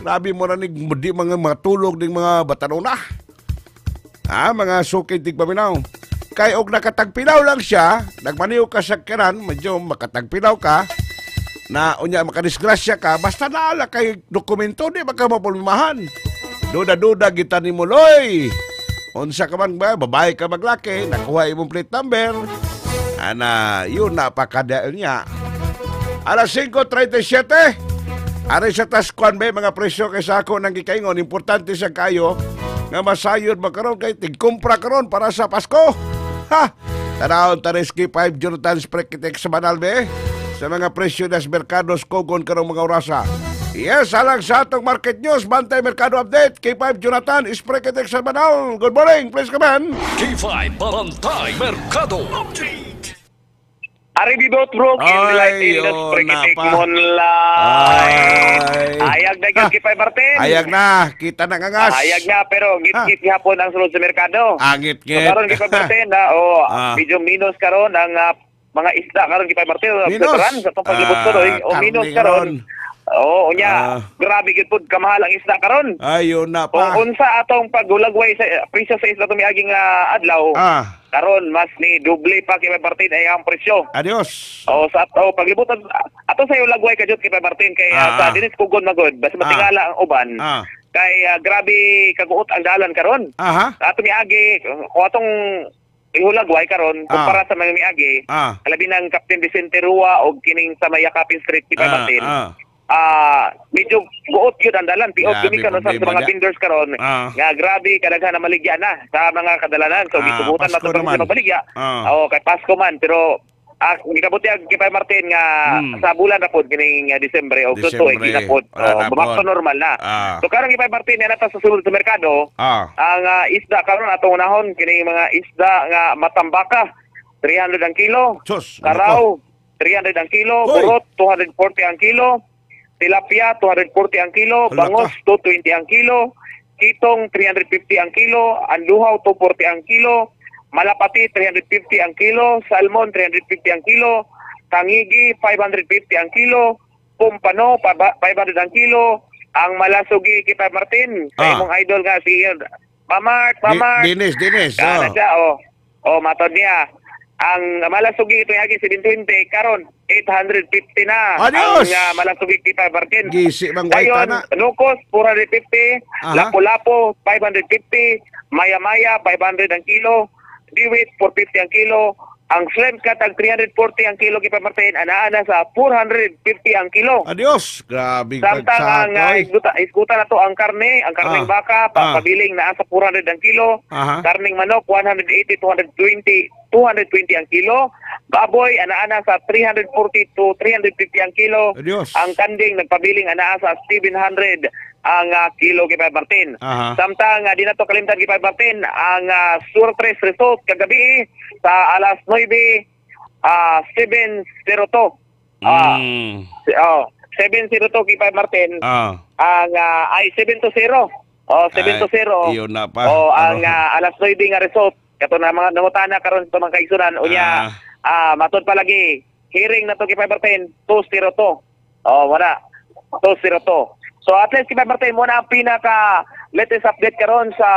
Grabe mo na ning di mga matulog ning mga batanona. Mga sukid tigpaminaw. Kay og nakatagpilaw lang siya, nagmaniw ka sa kiran, medyo makatagpilaw ka, na unya makadisgrasya ka, basta naala kay dokumento, di ba ka mapulmahan. Duda-duda kita ni Muloy. Unsa ka man ba, babae ka maglaki, nakuha imong plate number. Ana, yun napakadael niya. Alas 5:37. Aray sa taskuan ba, mga presyo kay sako ng gikaingon, importante sa kayo nga masayod ba karon kay tigkumpra karon para sa Pasko. Ha! Tanawon Tareski 5 Jonathan Sprekitek sa Manalbe sa mga presyo das merkados kogon karong mga orasa. Yes, alang sa atong market news, Bantay Merkado Update, K5 Jonathan Sprekitek sa Manal. Good morning, please come in. K5 Bantay Merkado Update. Ari bibot bro, Ay, in the yun Sprekitek na pa. Monline. Ayag na gyud kay Martin. Ayag na, kita na ngangas. Ayag na pero ngit-ngit gihapon ang sulod sa merkado. Angit-ngit. So, karon kay Martin na medyo minus karon ang mga isda karon kay Martin. Minus. Sa atong paglibot ko o minus karon. Oo, unya, grabe gyud pud kamahal ang isda karon. Ayun na pa. Kung unsa atong paghulagway sa presyo sa isda tumiaging adlaw. Karon mas ni doble pa kay Martin ay ang presyo. Adios. O sa ato paglibutan ato sa lagway ka jud kay Martin kay sa dinis kugon magod basta matingala ang uban. Kay grabe kaguot ang dalan karon. Aha. Ato miagi kung atong ihulagway karon kumpara sa mga miagi, labi ng Captain Vicente Rua og kining sa Mayakapin Street kay Martin. Medyo buot yun ang dalan. Piot gumikan sa mga vendors karon. Nga grabe kadaghan na maligya na sa mga kadalanan. So gisubutan na to sa mabaligya. Oo, kay Pasko man pero gikabuti ang kay Martin nga sa bulan na pod kining Disyembre og tuto na pod. Back to normal na. So karon kay Martin na ta sa sulod sa merkado. Ang isda karon atong unahon kining mga isda nga matambaka 300 ang kilo. Sus, karaw 300 ang kilo, burot 240 ang kilo. Tilapia, 240 ang kilo. Bangos, 220 ang kilo. Kitong, 350 ang kilo. Anduhaw, 240 ang kilo. Malapati, 350 ang kilo. Salmon, 350 ang kilo. Tangigi, 550 ang kilo. Pumpano, 500 ang kilo. Ang malasugi, kay Martin, sa imong idol nga, si Mamark, Mamark. Dinis, Dinis. Siya, oh. Oh, matod niya. Ang malasugi ito yagi 720 karon 850 na. Adios! Ang malasugi kita Martin. Gisi bang white Dayon, na. Nukos 450, Aha. Lapu-Lapu 550, Maya-Maya 500 ang kilo, Diwit 450 ang kilo, ang shrimp cut ang 340 ang kilo kita Martin, anaa na sa 450 ang kilo. Adios. Grabe Samtang ang pagsako. isguta na to ang karne, ang karneng baka, pabiling naa sa 400 ang kilo, karneng manok 180 220 220 ang kilo, baboy anaa na sa 340 to 350 ang kilo. Adios. Ang kanding nagpabiling anaa sa 700 ang kilo kay Martin. Samtang di na to kalimtan kay Martin ang Surtres result kagabi sa alas 9 7:02. 7:02 kay Martin. Ang ay 7-0. Oh, 7-0. Ay, iyon na pa. Oh, ang alas 9 nga result kato na mga nangutana karon sa mga kaigsunan unya matud palagi hearing na to kay Martin 2-02. Oh, wala 2-02. So at least kay Martin mo na ang pinaka latest update karon sa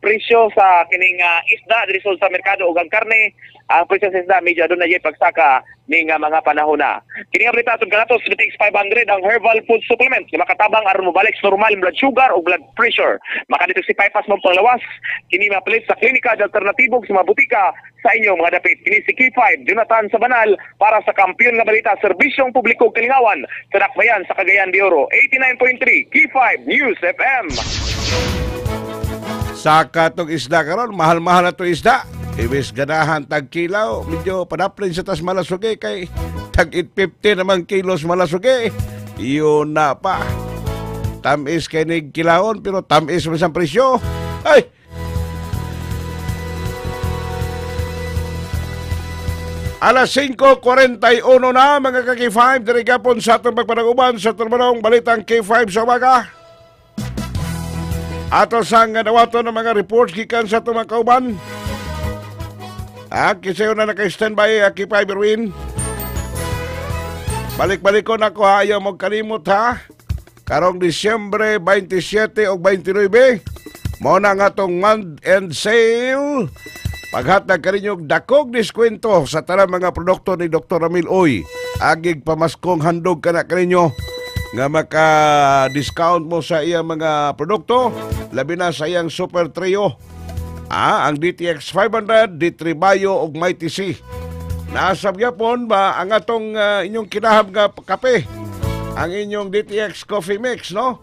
presyo sa kining isda diri sa merkado ug ang karne. Ang presyo sa isda medyo aduna jay pagsaka ning mga panahon na. Kini nga balita aton kanato sa BTX 500 ang herbal food supplement nga makatabang aron mobalik sa normal blood sugar o blood pressure. Makadetect bypass mo panglawas. Kini mapalit sa klinika de alternatibo sa mga butika sa inyong mga dapit. Kini si K5 Jonathan Sabanal para sa kampiyon nga balita serbisyong publiko kalingawan sa Dakbayan sa Cagayan de Oro. 89.3 K5 News FM. Saka tong isda karon, mahal-mahal na tong isda. Ibis ganahan tag kilaw, medyo padaplin sa tas malasugi kay tag 850 naman kilos malasugi. Iyon na pa. Tamis kay nig kilawon pero tamis man sa presyo. Ay. Alas 5:41 na mga ka-K5 diri gapon sa atong pagpanaguban sa turbanong Balitang K5 sa umaga. Ato sang dawaton ng mga reports gikan sa atong mga kauban. Kisayo na naka-standby K5 Erwin. Balik-balik ko na ko ha, ayaw magkalimot ha. Karong Disyembre 27 o 29, mao na nga atong month end sale. Paghatag kaninyong dakog diskwento sa tanang mga produkto ni Dr. Ramil Uy. Agig pamaskong handog kana kaninyo nga maka-discount mo sa iyang mga produkto, labi na sa iyang Super Trio. Ang DTX 500, D3 Bio ug Mighty C. Nasab gyapon ba ang atong inyong kinahab nga kape? Ang inyong DTX Coffee Mix, no?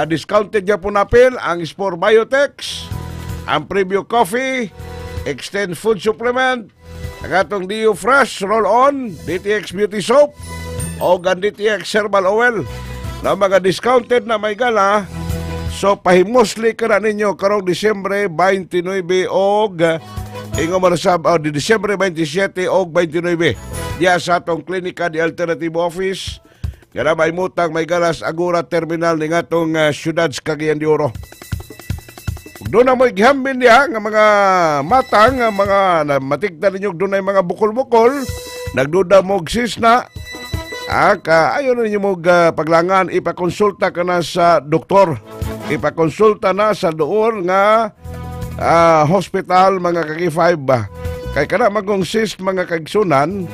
Discounted gyapon napil ang Spore Biotex, ang Preview Coffee, Extend Food Supplement, ang atong Dio Fresh Roll-On, DTX Beauty Soap, o ang DTX Herbal Oil na mga discounted na may gala. So pahimusli ka na ninyo karong Disyembre 29 og ingo manasab di Disyembre 27 og 29 diya sa atong Klinika di Alternative Office nga na may mutang may galas Agora Terminal ning atong syudad sa Cagayan de Oro. Ug doon na mo'y gihambin diha nga mga matang nga mga matigda ninyo doon ay mga bukol-bukol nagduda mo og sisna. Ayaw na ninyo mong paglangan, ipakonsulta ka na sa doktor. Ipakonsulta na sa doon nga hospital mga kaki-5 ba. Kay kana magong cyst mga kagsunan,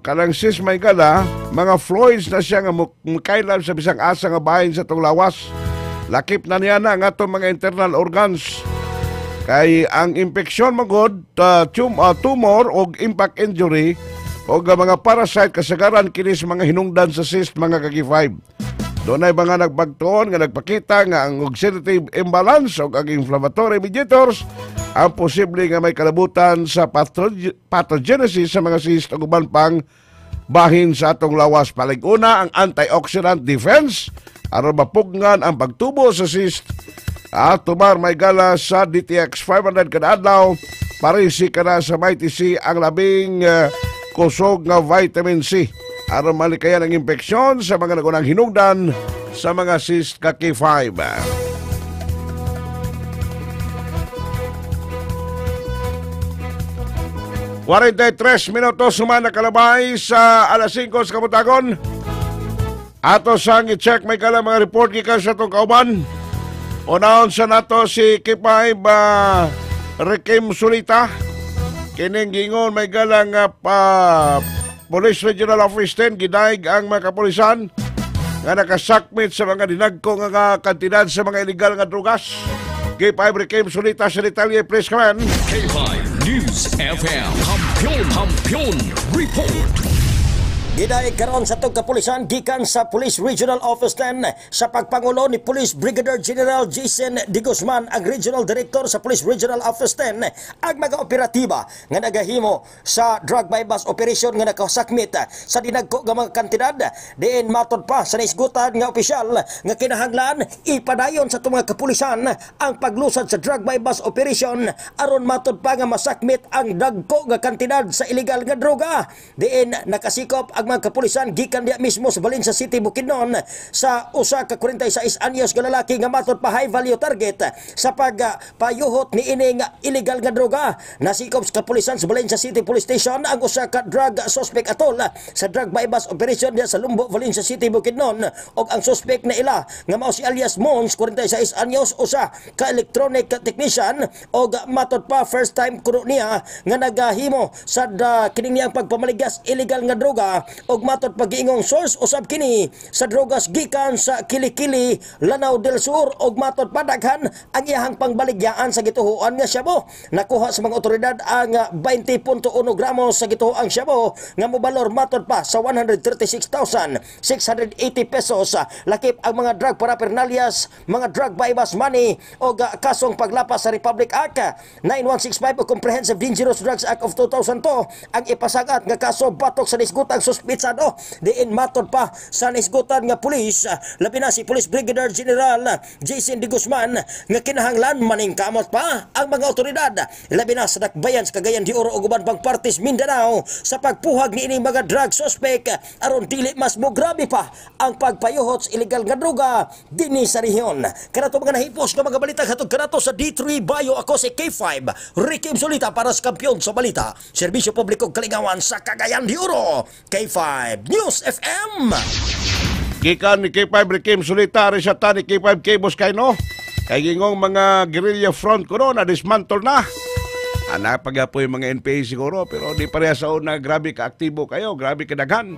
kanang cyst may gala, mga fluids na siya nga mukailan sa bisang asa nga bahin sa itong lawas. Lakip na niya na nga itong mga internal organs. Kay ang infeksyon magod, tumor o impact injury, o mga parasite kasagaran kini sa mga hinungdan sa cyst mga kaki-5. Doon ay mga nagpagtuon nga nagpakita nga ang oxidative imbalance o ang inflammatory mediators ang posible nga may kalabutan sa pathogenesis sa mga cyst o uban pang bahin sa atong lawas. Palig-una ang antioxidant defense aron mapugnan ang pagtubo sa cyst. At tumar may gala sa DTX 500 kada adlaw. Parisi ka na sa Mighty C ang labing kusog nga vitamin C aron malikayan ang impeksyon sa mga nagunang hinungdan sa mga cyst ka K5. 43 minutos sumana kalabay sa alas 5 sa Kabutagon. Ato sang i-check may kala mga report gikan sa atong kauban. Unahon sa nato si K5 Rekim Sulita. Kining gingon may galang pa Police Regional Office 10 gidaig ang mga kapulisan nga nakasakmit sa mga dinagko nga kantidad sa mga illegal nga drugas. K5 Rekim Sulita sa detalye, please come in. K5 News FM. Kampiyon, Kampiyon Report. Gidaig karon sa tug kapulisan gikan sa Police Regional Office 10 sa pagpangulo ni Police Brigadier General Jason De Guzman, ang Regional Director sa Police Regional Office 10, ang mga operatiba nga nagahimo sa drug by bus operation nga nakasakmit sa dinagko nga mga kantidad. Diin matod pa sa naisgutan nga opisyal nga kinahanglan ipadayon sa itong mga kapulisan ang paglusad sa drug by bus operation aron matod pa nga masakmit ang dagko nga kantidad sa illegal nga droga. Diin nakasikop ang mga kapulisan gikan diya mismo sa Valencia City, Bukidnon sa usa ka 46 anyos nga lalaki nga matod pa high value target sa pagpayuhot ni ining illegal nga droga. Nasikop sa kapulisan sa Valencia City Police Station ang usa ka drug suspect atol sa drug by bus operation diya sa Lumbo, Valencia City, Bukidnon, og ang suspect na ila nga mao si alias Mons, 46 anyos, usa ka electronic technician og matod pa first time kuno niya nga nagahimo sa kining niyang pagpamaligas illegal nga droga, og matod pag-iingong source usab kini sa drogas gikan sa Kilikili, Lanao del Sur, og matod padaghan ang iyahang pangbaligyaan sa gituhoan nga shabu. Nakuha sa mga otoridad ang 20.1 gramos sa gituhoang shabu nga mobalor matod pa sa 136,680 pesos, lakip ang mga drug paraphernalias, mga drug by bus money og kasong paglapas sa Republic Act 9165 o Comprehensive Dangerous Drugs Act of 2002 ang ipasagat nga kaso batok sa nisgutang suspitsado. Diin matod pa sa nisgutan nga pulis, labi na si Police Brigadier General Jason De Guzman, nga kinahanglan maningkamot pa ang mga otoridad labi na sa dakbayan sa Cagayan de Oro ug uban pang partes Mindanao sa pagpuhag niining mga drug suspect aron dili mas mograbe pa ang pagpayuhot sa illegal nga droga dinhi sa rehiyon. Kanato mga nahipos nga mga balita hatod kanato sa D3 Bio. Ako si K5 Ricky Solita para sa Kampiyon sa Balita, Serbisyo Publiko Kalingawan sa Cagayan de Oro. K5 News FM. Gikan ni K5 Rikim Sulita rin sa tani K5 K Boskayno. Kay gingong mga guerrilla front kuno na dismantle na. Ana pagyapo yung mga NPA siguro pero di pareha sa una, grabe ka aktibo kayo, grabe ka daghan.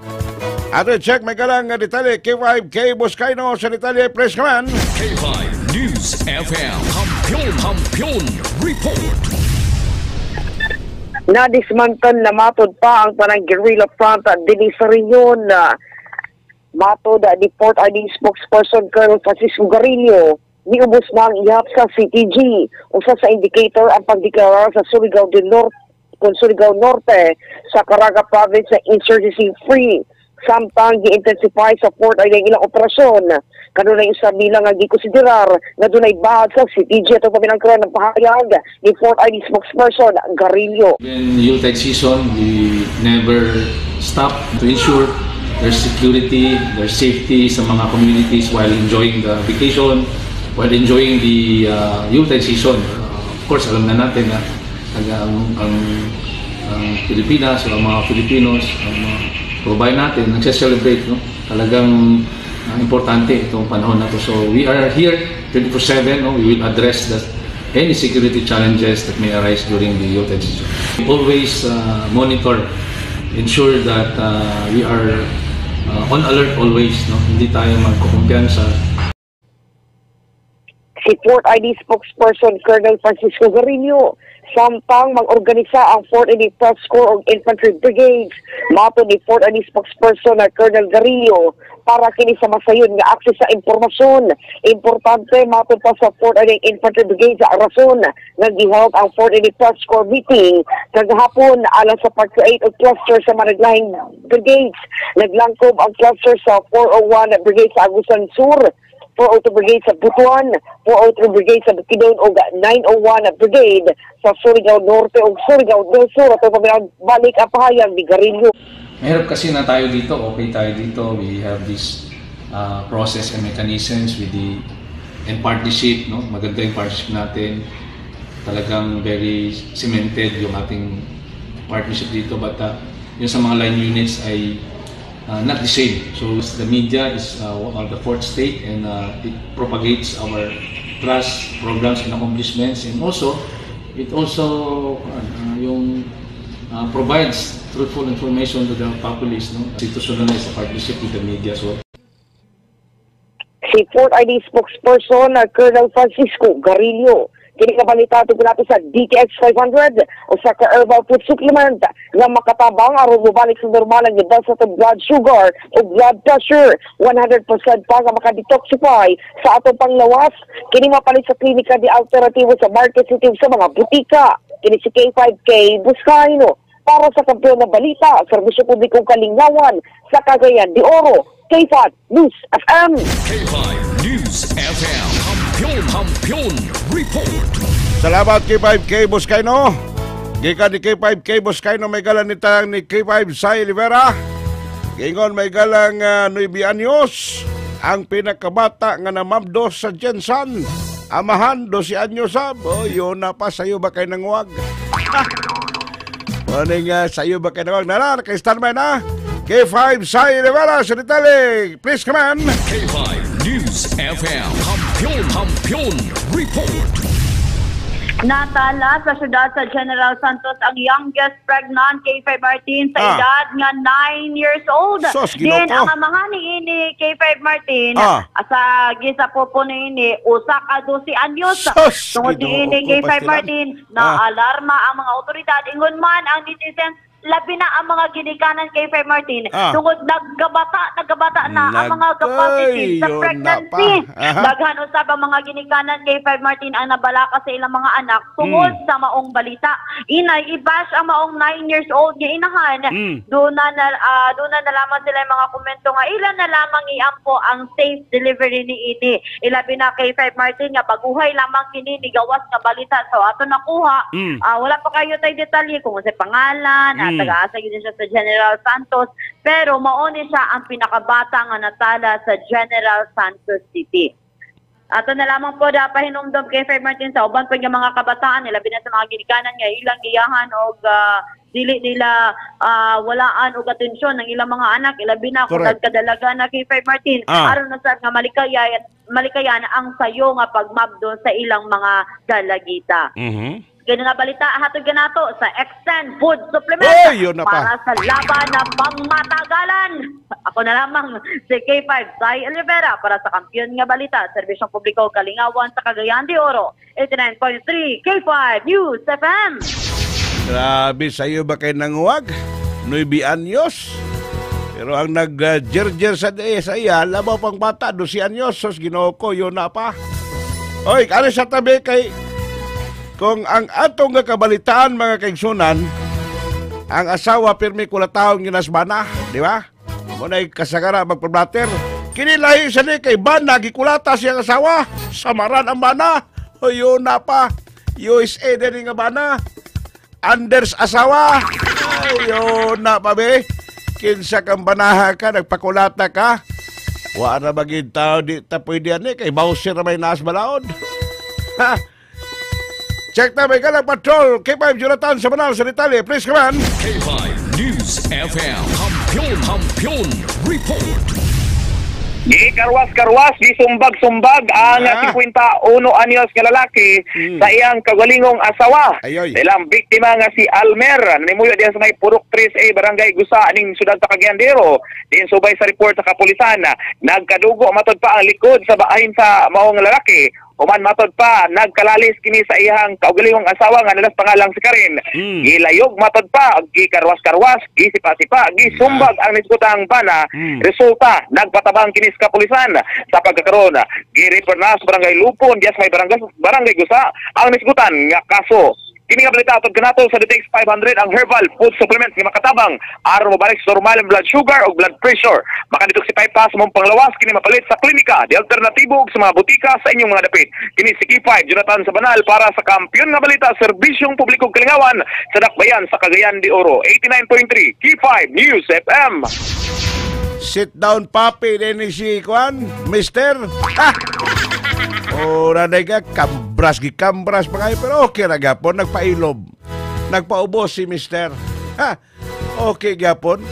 Ato check may galang detalye K5 K Boskayno sa detalye, press command. K5 News FM. Kampiyon, Kampiyon Report. Na-dismantle na matod pa ang tanang guerrilla front dinhi sa rehiyon. Matod ni Port ID spokesperson Colonel Francisco Garillo, niubos na ang ihap sa CTG. Usa sa indicator ang pagdeklarar sa Surigao del Norte, kung Surigao Norte sa Caraga Province na insurgency free. Samtang gi-intensify sa Port ID ang ilang operasyon. Kanunay usa bilang nga gikonsiderar nga dunay bahag sa CTG. Ito paminangkaron ng pahayag ni Port ID spokesperson Garillo. In Yuletide season, we never stop to ensure their security, their safety sa mga communities while enjoying the vacation, while enjoying the Yuletide season. Of course, alam na natin na ang Pilipinas, ang mga Filipinos, ang mga kababayan natin, nagse-celebrate, no? Talagang importante itong panahon na to. So we are here 24/7, no? We will address any security challenges that may arise during the Yuletide season. We always monitor, ensure that we are on alert always, no? Hindi tayo magkukumpiyansa. Si Port ID spokesperson Colonel Francisco Garillo, samtang mag-organisa ang 4th ID Press Corps og Infantry Brigades. Matod ni 4th ID spokesperson na Colonel Garillo, para kini sa masayon nga access sa impormasyon. Importante matod pa sa 4th ID Infantry Brigade sa rason nga gihawak ang 4th ID Press Corps meeting kagahapon alang sa pag-create og cluster sa managlahing brigades. Naglangkob ang cluster sa 401 Brigade sa Agusan Sur, 402 Brigade sa Butuan, 403 Brigade sa Bukidnon ug 901 Brigade sa Surigao Norte ug Surigao del Sur. Ato balik ang pahayag ni Garillo. Mahirap kasi na tayo dito, okay tayo dito. We have this process and mechanisms with the and partnership, no? Maganda yung partnership natin. Talagang very cemented yung ating partnership dito, but yung sa mga line units ay not the same. So the media is the fourth state, and it propagates our trust, programs, and accomplishments, and also it also yung provides truthful information to the populace, no? Institutionalize a partnership with the media as well. Si 4th ID spokesperson na Colonel Francisco Garillo. Kini nga balita tungkol nato sa DTX 500 o sa herbal food supplement nga makatabang aron mobalik sa normal ang level sa atong blood sugar o blood pressure. 100% pa nga makadetoxify sa atong panglawas. Kini mapalit sa klinika di alternatibo sa Market City sa mga butika. Kini si K5K Buscaino para sa Kampeon na Balita, Serbisyo Publikong Kalingawan sa Cagayan de Oro. K5 News FM. K5 News FM. Kampeon, Kampeon Report. Salamat K5K Buscaino. Gikan ni K5K Buscaino may galang ni tang ni K5 Sai Rivera. Gingon may galang 9 anyos ang pinakabata nga namabdo sa Jensan. Amahan 12 anyos sab. Oh, yun na pa sayo ba kay nangwag? Morning, sayo ba kay nangwag? Nana, kay standby na. K5 Sai Rivera sa detalye. Please come on. K5 News FM. Kampeon, Kampeon Report. Natala sa siyudad sa General Santos ang youngest pregnant K5 Martin sa edad nga 9 years old. Sos, Din ang amahan ni ini K5 Martin sa gisa po po ni ini usa ka 12 anyos. Tungod ni ini K5 Martin na alarma ang mga otoridad ingon man ang netizens, labi na ang mga ginikanan kay K5 Martin tungod nagkabata na ang mga positive sa pregnancy. Daghan usab ang mga ginikanan kay K5 Martin ang nabalaka sa ilang mga anak tungod sa maong balita. Inay i-bash ang maong 9 years old nga inahan. Doon na nalaman sila yung mga komento nga ilan na lamang iampo ang safe delivery ni ini. Ilabi na kay K5 Martin nga baguhay lamang kini ni gawas nga balita. So ato nakuha, wala pa kayo tay detalye kung sa pangalan, taga-asa yun siya sa General Santos, pero mauni siya ang pinakabata nga natala sa General Santos City. Ato na lamang po dapat hinumdum kay K5 Martin sa uban pa nga mga kabataan, labi na sa mga ginikanan nga ilang giyahan og dili nila walaan og atensyon ng ilang mga anak, ilabi na kung nagkadalaga na kay K5 Martin, aron na sad nga malikayan ang sayo nga pagmabdo sa ilang mga dalagita. Kaya nga balita, hatod ka nato sa Extend Food Supplement para sa laban na pangmatagalan. Ako na lamang si K5 Sai Olivera para sa Kampeon nga Balita, Serbisyong Publiko Kalingawan sa Cagayan de Oro, 89.3 K5 News FM. Grabe, sa'yo ba kayo nanguwag? 9 anyos. Pero ang nag-jerjer sa iya, labaw pang bata, 12 anyos, sos Ginoo ko, yun na pa. Oy, ano sa tabi kay... Kung ang atong kabalitaan mga kaigsunan, ang asawa pirmi kulatahong ginasbana, di ba? Muna'y kasagara magpablater. Kinilahi sa ni kay bana, gikulata siyang asawa. Samaran ang bana. O yun na pa. USA din nga bana. Anders asawa. Ayun na pa be. Kinsa kang banaha ka, nagpakulata ka. Wa na baging tao di ta pwede yan eh. Kay Bowser na may naas balaod. Ha? Check na may galang patrol. K5 Jonathan sa Manal sa detalye. Please come on. K5 News FM. Kampeon, Kampeon Report. Gikarwas-karwas, gisumbag-sumbag ang 51 anyos nga lalaki sa iyang kagalingong asawa. Ilang biktima nga si Almer, nanimuyo diyan sa may Purok 3A, Barangay Gusa, aning siyudad sa Cagayan de Oro. Diin subay sa report sa kapulisan, nagkadugo matod pa ang likod sa bahin sa maong lalaki. Human matod pa, nagkalalis kini sa iyang kaugalingong asawa nga nalas pangalang si Karen. Gilayog matod pa, gikarwas-karwas, gisipa-sipa, gisumbag ang nisgutang bana. Resulta, nagpatabang kini sa kapulisan. Sa pagkakaroon, girefer na sa Barangay Lupon, diya sa may Barangay Gusa, ang nisgutan nga kaso. Kini nga balita atod kanato sa DTX 500 ang herbal food supplement nga makatabang aron mobalik sa normal ang blood sugar o blood pressure. Makadetoxify pa sa mong panglawas, kini mapalit sa klinika, di alternatibo ug sa mga butika sa inyong mga dapit. Kini si K5 Jonathan Sabanal para sa Kampeon nga Balita, Serbisyong Publikong Kalingawan sa Dakbayan sa Cagayan de Oro. 89.3 K5 News FM. Sit down papi din si Kwan, Mister. Ah! O nanay ka, kambras, gikambras pa kayo. Pero okay na gapon, nagpailob. Nagpaubos si Mister. Ha? Okay gapon.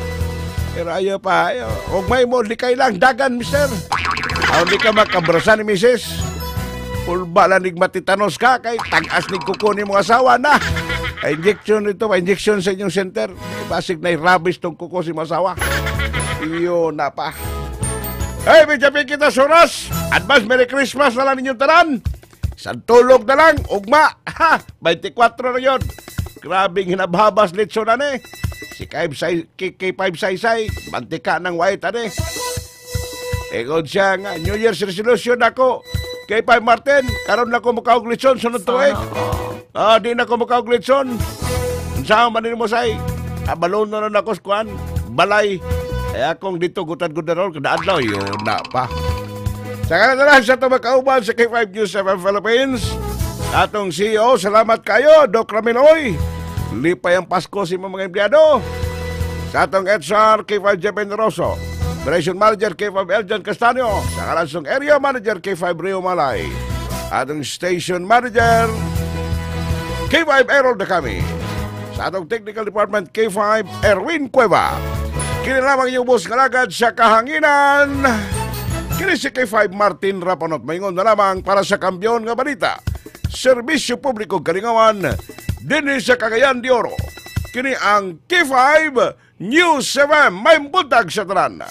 Pero ayaw pa, ayaw. Huwag may mo, di kayo lang, dagan, Mister. Ayaw di ka makabrasan ni Mrs. Pulba lang nigmatitanos ka, kay tag-as ni kuko ni mong asawa na. Injection ito, injection sa inyong center. Basig na rabies tong kuko si masawa. Iyo na pa. Hey, medyo kita suras. Advance Merry Christmas na lang ninyong tanan. Isang tulog na lang, ugma. Ha, 24 na yun. Grabing hinabhabas litso na ni. Si K5 Saysay, bantika ng white ane. Ingon siya nga, New Year's resolution ako. K5 Martin, karon na ko mukaog litson sunod tuig. Ah, di na ko mukaog litson. Unsa man nimo say? Abalon na na ako sa kuan, balay. Ay akong dito gutad-gutaron kada adlaw yun na pa. Sa kanila sa ito makauban sa K5 News 7 Philippines. Atong CEO, salamat kayo, Doc Ramiloy. Lipay ang Pasko sa imong mga empleyado. Sa atong HR, K5 Jeff Rosso. Operation Manager, K5 Eljan Castanio. Sa kalansong Area Manager, K5 Rio Malay. Atong Station Manager, K5 Errol Dacami. Sa atong Technical Department, K5 Erwin Cueva. Kini lamang inyong boss ngalagad sa kahanginan. Kini si K5 Martin Rapanot. Maingon na lamang para sa kambyon nga balita. Serbisyo publiko kalingawan dinhi sa Cagayan de Oro. Kini ang K5 News 7. May buntag sa tanan.